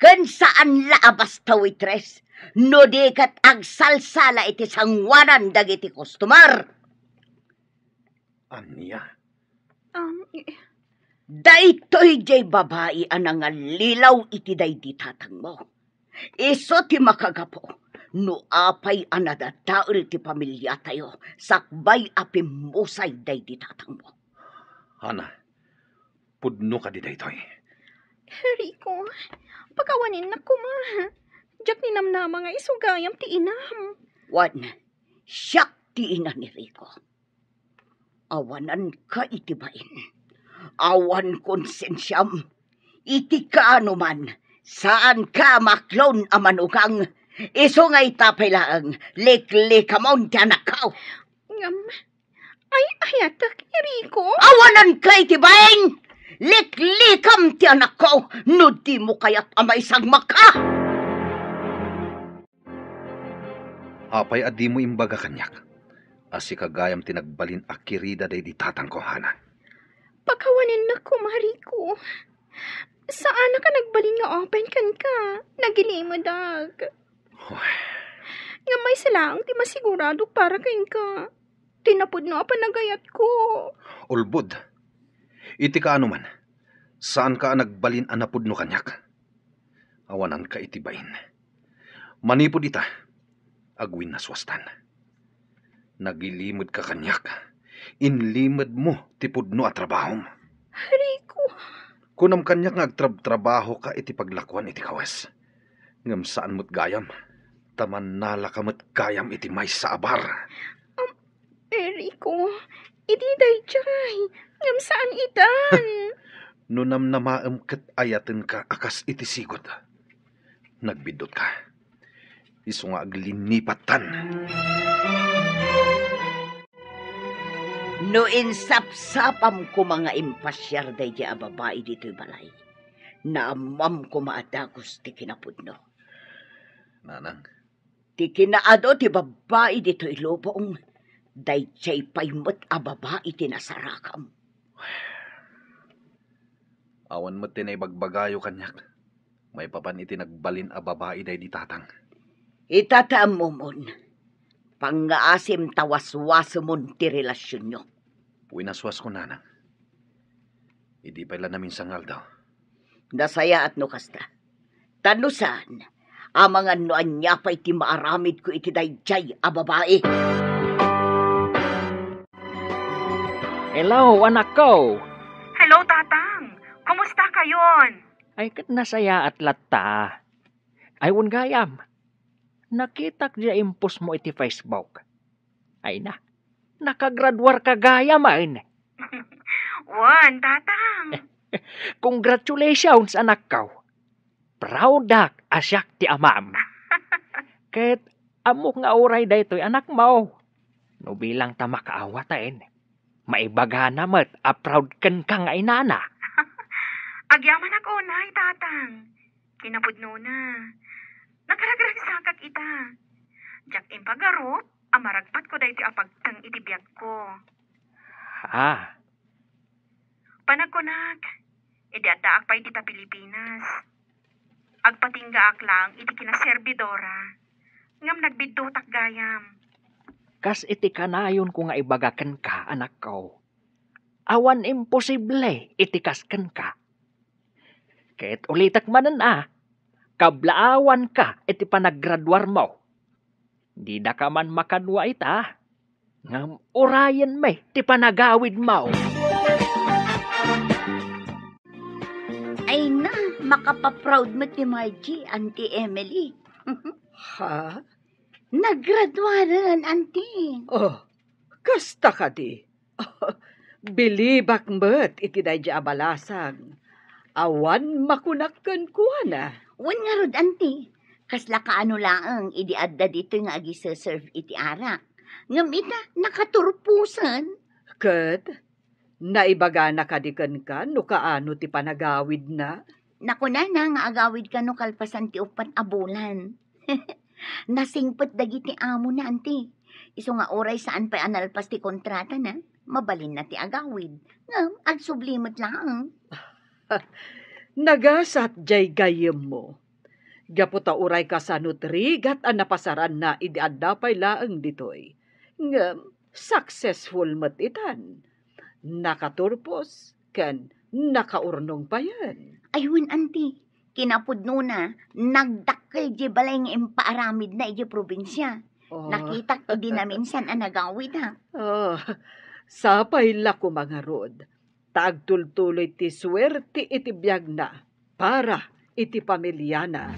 Ken saan la a basta waitress, no di ket agsalsala iti sangoanan dagiti customer. Ania? Um, i- Daytoy diay babai a nangallilaw iti daydi tatangmo. Isu ti makagapu no apay a nadadael ti pamiliatayo sakbay a pimmusay daydi tatangmo. Hana, pudno kadi daytoy? Rico, pakawanennak koma. Diak ninamnama nga isu gayam ti inam. Wen, siak ti ina ni Rico. Awananka iti bain. Awan konsensiam. Iti kaanoman, saanka a maaklaon a manugang. Isu nga ita pay laeng, liklikamon ti anakko. Ngem, ay-ayatek, Rico. Awananka iti bain! Liklikam ti anakko no dimo kayat a maisagmakka! Apay a dimo imbaga kaniak a sika gayam ti nagbalin a kirida daydi tatangko, Hana? Pakawanennak koma, Rico. Saanak a nagbalin nga open kenka. Nagilimedak. Hoy. Ngem maysa laeng ti masiguradok para kenka. Ti napudno a panagayatko. Ulbod. Iti kaanoman, saanka a nagbalin a napudno kaniak. Awananka iti bain. Manipud ita, agwinnasuastan. Nagilimedka kaniak. Inlimedmo ti pudno a trabahom. Rico. Kunam kaniak nga agtrabtrabahoka iti paglakuan iti kawes. Ngem saan met gayam, ta mannalaka met gayam iti maysa a bar. Am, Rico, idi daydiay, ngem saan itan. No namnamaem ket ayatenka a kas iti sigud, nagbiddutka. Isu nga aglinnipattan. No insapsapam koma nga impasiar daydiay a babai ditoy balay, naammam koma a dagus ti kinapudno. Nanang. Ti kinaadu ti babbai ditoy lubong, daydiay pay met a babai ti nasarakam. Awan met ti naibagbagayo kaniak maipapan iti nagbalin a babai daydi tatang. Ita ti ammomon, pangngaasim ta waswasemon ti relasionyo. Winaswasko, nanang. Idi pay la naminsan nga aldaw. Nasayaat no kasta. Ta no saan, amangan no ania pay ti maaramidko iti daydiay a babai. Hello, anakko! Hello, Tatang! Kumusta kayon? Ay, ket nasayaat latta. Ay, wen gayam. Nakitak diay impostmo iti Facebook. Ay na, nakagraduarka gayam, ay. Wen, Tatang. Congratulations, anakko. Proudak a siak ti amam. Ket ammok nga uray daytoy anakmo. No bilang ta makaawat, ay, maibagana met a proud kenka nga inana. Agyamanak unay, Tatang. Kinapudnona, nakaragragsakak ita. Diak impagarup a maragpatko daytoy a pagteng iti biagko. Ah. Panagkunak, idi addaak pay dita Pilipinas, agpatinggaak laeng iti kinaserbidora, ngem nagbiddutak gayam. Kas iti kanayonko nga ibaga kenka, anakko, awan imposible iti kas kenka. Ket ulitek manen a, kablaawanka iti panaggraduarmo. Didaka man makadua ita, ngem urayenmi ti panagawidmo. Ay na, makapaproud met ni Margie, Auntie Emily. Ha? Naggraduaren, Auntie. Oh, kasta kadi? Bilibak met iti daydiay a balasang. Awan makunak kenkuana. Wen ngarud, Auntie, kasla kaano laeng idi adda ditoy nga agiseserve iti arak. Ngem ita, nakaturposen. Ket, naibagana kadi kenka no kaano ti panagawidna? Nakunana nga agawid kano kalpasan ti uppat a bulan. Nasingpet dagiti amona, Auntie. Isu nga uray saan pay a nalpas ti kontratana, mabalinna ti agawid. Ngem agsubli met laeng. Nagasat diay gayyemmo. Gapu ta uray kasano ti rigat a napasaranna idi adda pay laeng ditoy. Ngem successful met itan. Nakaturpos ken nakaurnong payen. Ay wen, Auntie, kinapudnona, nagdakkel diay balay nga impaaramidna idiay probinsia. Oh. Nakitak idi naminsan a nagawid, ha. Oh, sapay la koma ngarud, ta agtultuloy ti suerte iti biagna para iti pamiliana.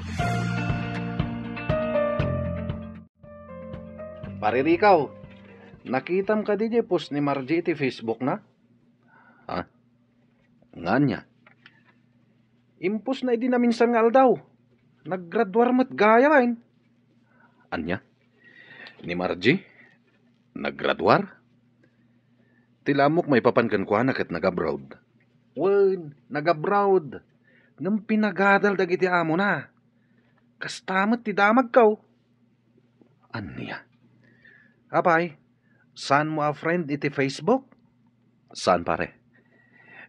Pare Rico, nakitam kadi diay post ni Margie iti Facebook na? Ha? Ngania? Impostna idi naminsan nga aldaw. Naggraduar met gayam. Ania? Ni Margie? Naggraduar? Ti la ammok maipapan kenkuana ket nag-abroad. Wen, nag-abroad. Ngem pinagadal dagiti amona. Kasta met ti damagko. Ania? Apay, saanmo a friend iti Facebook? Saan, pare.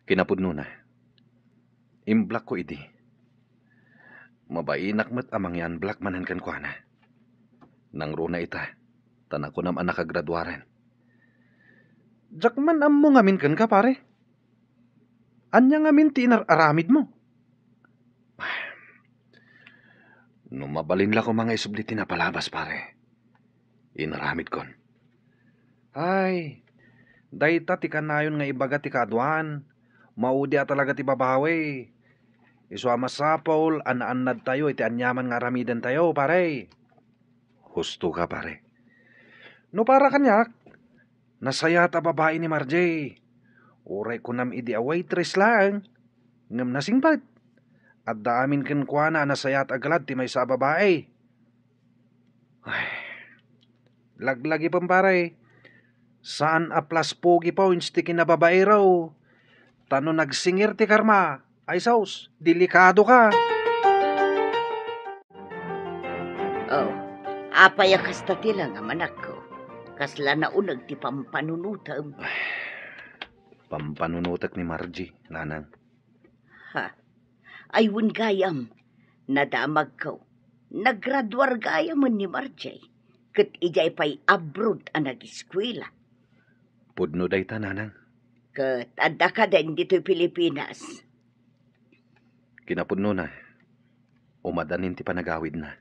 Kinapudnona, imblockko idi. Mabainak met a mangi-unblock manen kenkuana. Nangruna ita, ta nakunam a nakagraduaren. Diak man ammo ngamin kenka, pare. Ania ngamin ti inar-aramidmo? No mabalin la koma nga isubli ti napalabas, pare. Inaramidkon. Ay, dayta ti kanayon nga ibaga ti kaaduan. Maudi a talaga ti babawi. Isu a masapul a naannadtayo iti aniaman nga aramidentayo, pare. Husto ka, pare. No para kaniak, nasayaat a babai ni Margie. Uray kunam idi a waitress laeng, ngem nasingpet. Adda amin kenkuana a nasayaat a galad ti maysa a babai. Ay, laglagipen, pare. Saan a plus pogi points ti kinababairo. Ta no nagsingir ti karma, ay sus, delikado ka. Oh, apay a kasta ti langam, anakko? Kasla nauneg ti pampanunotem. Pampanunotek ni Margie, nanang. Ha? Ay, wen gayam, nadamagko. Naggraduar gayamen ni Margie. ket idiay pay abroad a nagiskuela. Pudno dayta, nanang. Ket adda kaden ditoy Pilipinas? Kinapudnona, umadanin ti panagawidna.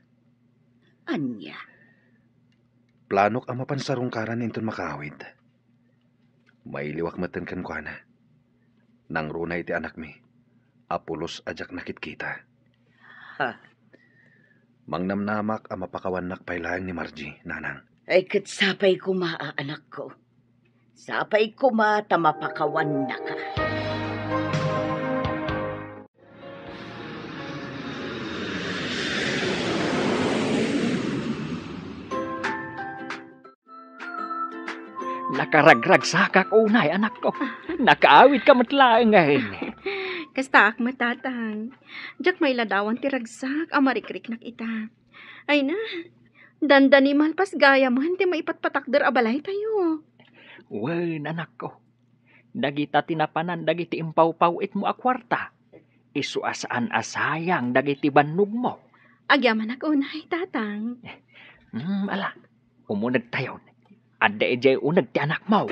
Ania? Planok a mapan sarungkaran inton makaawid. Mailiwak metten kenkuana. Nangruna iti anakmi a pulos a diak nakitkita. Ha. Mangnamnamak a mapakawannak pay laeng ni Margie, nanang. Ay, ket sapay koma a anakko. Sapay koma ta mapakawannaka. Nakaragragsakak unay, anakko. Nakaawidka met laengen. Kastaak met, tatang. Diak mailadawan ti ragsak a marikriknak ita. Ay na, dandani malpas gayamen ti maipatpatakder a balaytayo. Wen, anakko. Dagita ti napanan dagiti impawpaw-itmo a kuarta. Isu a saan a sayang dagiti bannogmo. Agyamanak unay, tatang. Hmm, ala, umunegtayon. Adda idiay uneg ti anakmo.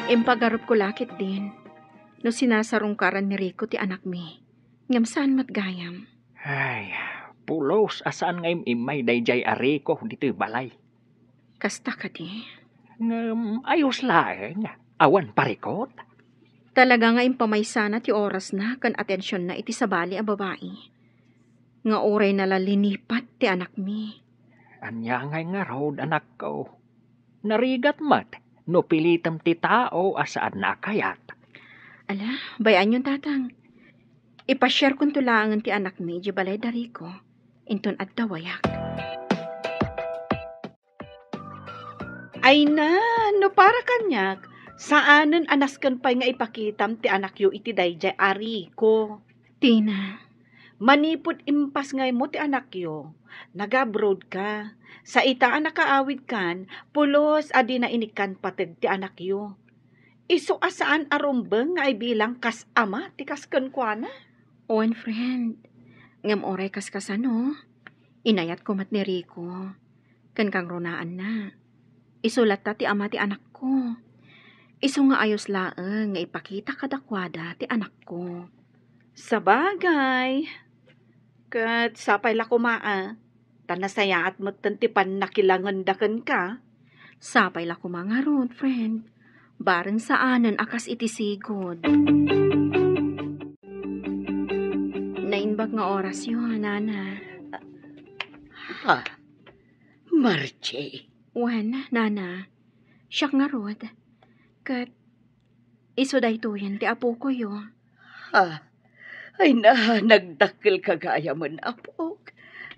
Impagarupko la ketdin no sinasarungkaran ni Rico ti anakmi. Ngem saan met gayam. Ay, pulos a saan nga im-immay daydiay a Rico ditoy balay. Kasta kadi? Ngem ayos laeng, awan parikot. Talaga nga impamaysana ti orasna ken atensionna iti sabali a babai. Nga urayna la linipat ti anakmi. Ania ngay ngarud, anakko? Narigat met no pilitem ti tao a saanna a kayat. Ala, bay-anyon, tatang. Ipasiarkonto laengen ti anakmi idiay balay da Rico. Inton adda wayak. Ay na, no para kaniak, saanen a nasken pay nga ipakitam ti anakyo iti daydiay a Rico. Tina. Manipud impasngaymo ti anakyo, nag-abroad ka. Sa ita a nakaawidkan, pulos a dina inikkan pateg ti anakyo. Isu a saan a rumbeng nga ibilang kas ama ti kas kenkuana. Wen, friend. Ngem uray kas kasano, inayatko met ni Rico. Ken kangrunaanna, isu latta ti ama ti anakko. Isu nga ayos laeng nga ipakita kadakuada ti anakko. Sabagay. Ket sapay la koma a, ta nasayaat metten ti pannakilangenda kenka. Sapay la koma ngarud, friend. Bareng saanen a kas iti sigud. Naimbag nga orasyo, nana. Ha? Margie. Wen, nana. Siak ngarud. Ket isu daytoyen ti apokoyo. Ha? Ay na, nagdakkel ka gayamen, apok.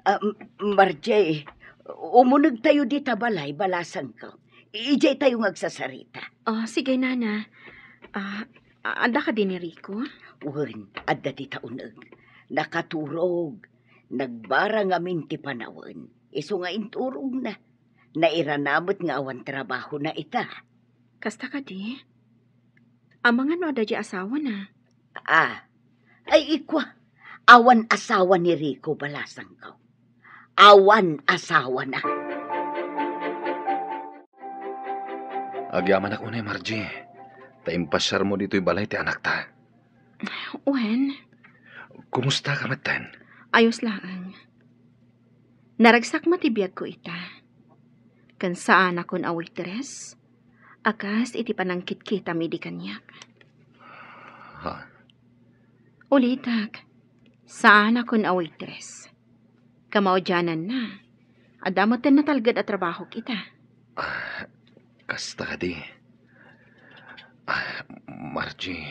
Ah, M-, Margie, umunegtayo dita balay, balasangko. Idiay tayo nga agsasarita. Ah, sige, nana. Ah, a-, adda kadi ni Rico? Wen, adda dita uneg. Nakaturog. Nagbara ngamin ti panawen. Isu nga inturogna. Nairana met nga awan trabahona ita. Kasta kadi? Amangan no adda di asawana? Ah, ay ikwa, awan asawa ni Rico, balasangko. Awan asawana. Agyamanak unay, Margie, ta impasiarmo ditoy balay ti anakta. Wen. Kumusta ka metten? Ayos laeng. Naragsak met ti biagko ita. Ken saanakon a waitress, a kas iti panangkitkitami idi kaniak. Ha? Ulitek, saanakon a waitress. Kamaudiananna, adda metten natalged a trabahok ita. Ah, kasta kadi. Ah, Margie,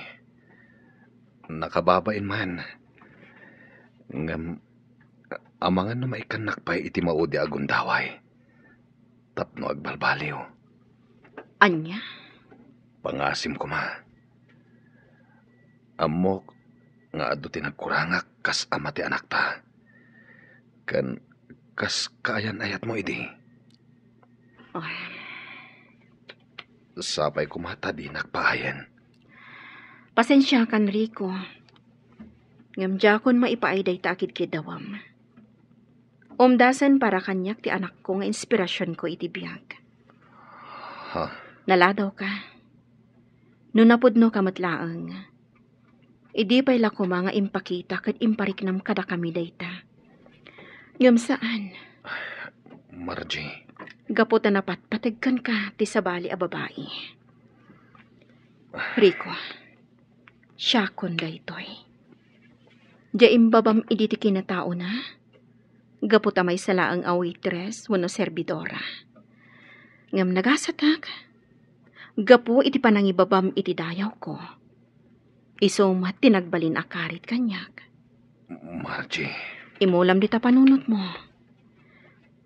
nakababain man. Ngem, amangan no maikkannak pay iti maudi a gundaway tapno agbalbaliw. Ania? Pangasim koma. Ammok nga adu ti nagkurangak kas ama ti anakta. Ken kas kaayan-ayatmo idi. Oh. Sapay koma ta dinak paayen. Pasensiakan, Rico. Ngem diakon maipaay dayta a kidkiddawam. Umdasen para kaniak ti anakko nga inspirasionko iti biag. Ha? Naladawka. No napudnoka met laeng, idi pay la koma nga impakita ket impariknam kadakami dayta. Ngem saan. Margie. Gapu ta napatpateg kenka ti sabali a babai. Rico, siakon daytoy. Dia imbabam idi ti kinataona, gapu ta maysa laeng a waitress wenno serbidora. Ngem nagasatak, gapu iti panangibabam iti dayawko, isu met ti nagbalin a karit kaniak. Margie. Imulam dita panunotmo.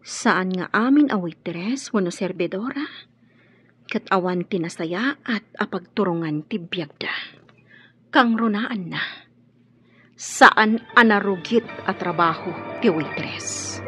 Saan nga amin a waitress wenno serbidora, ket awan ti nasayaat a pagturongan ti biagda. Kangrunaanna, saan a narugit a trabaho ti waitress.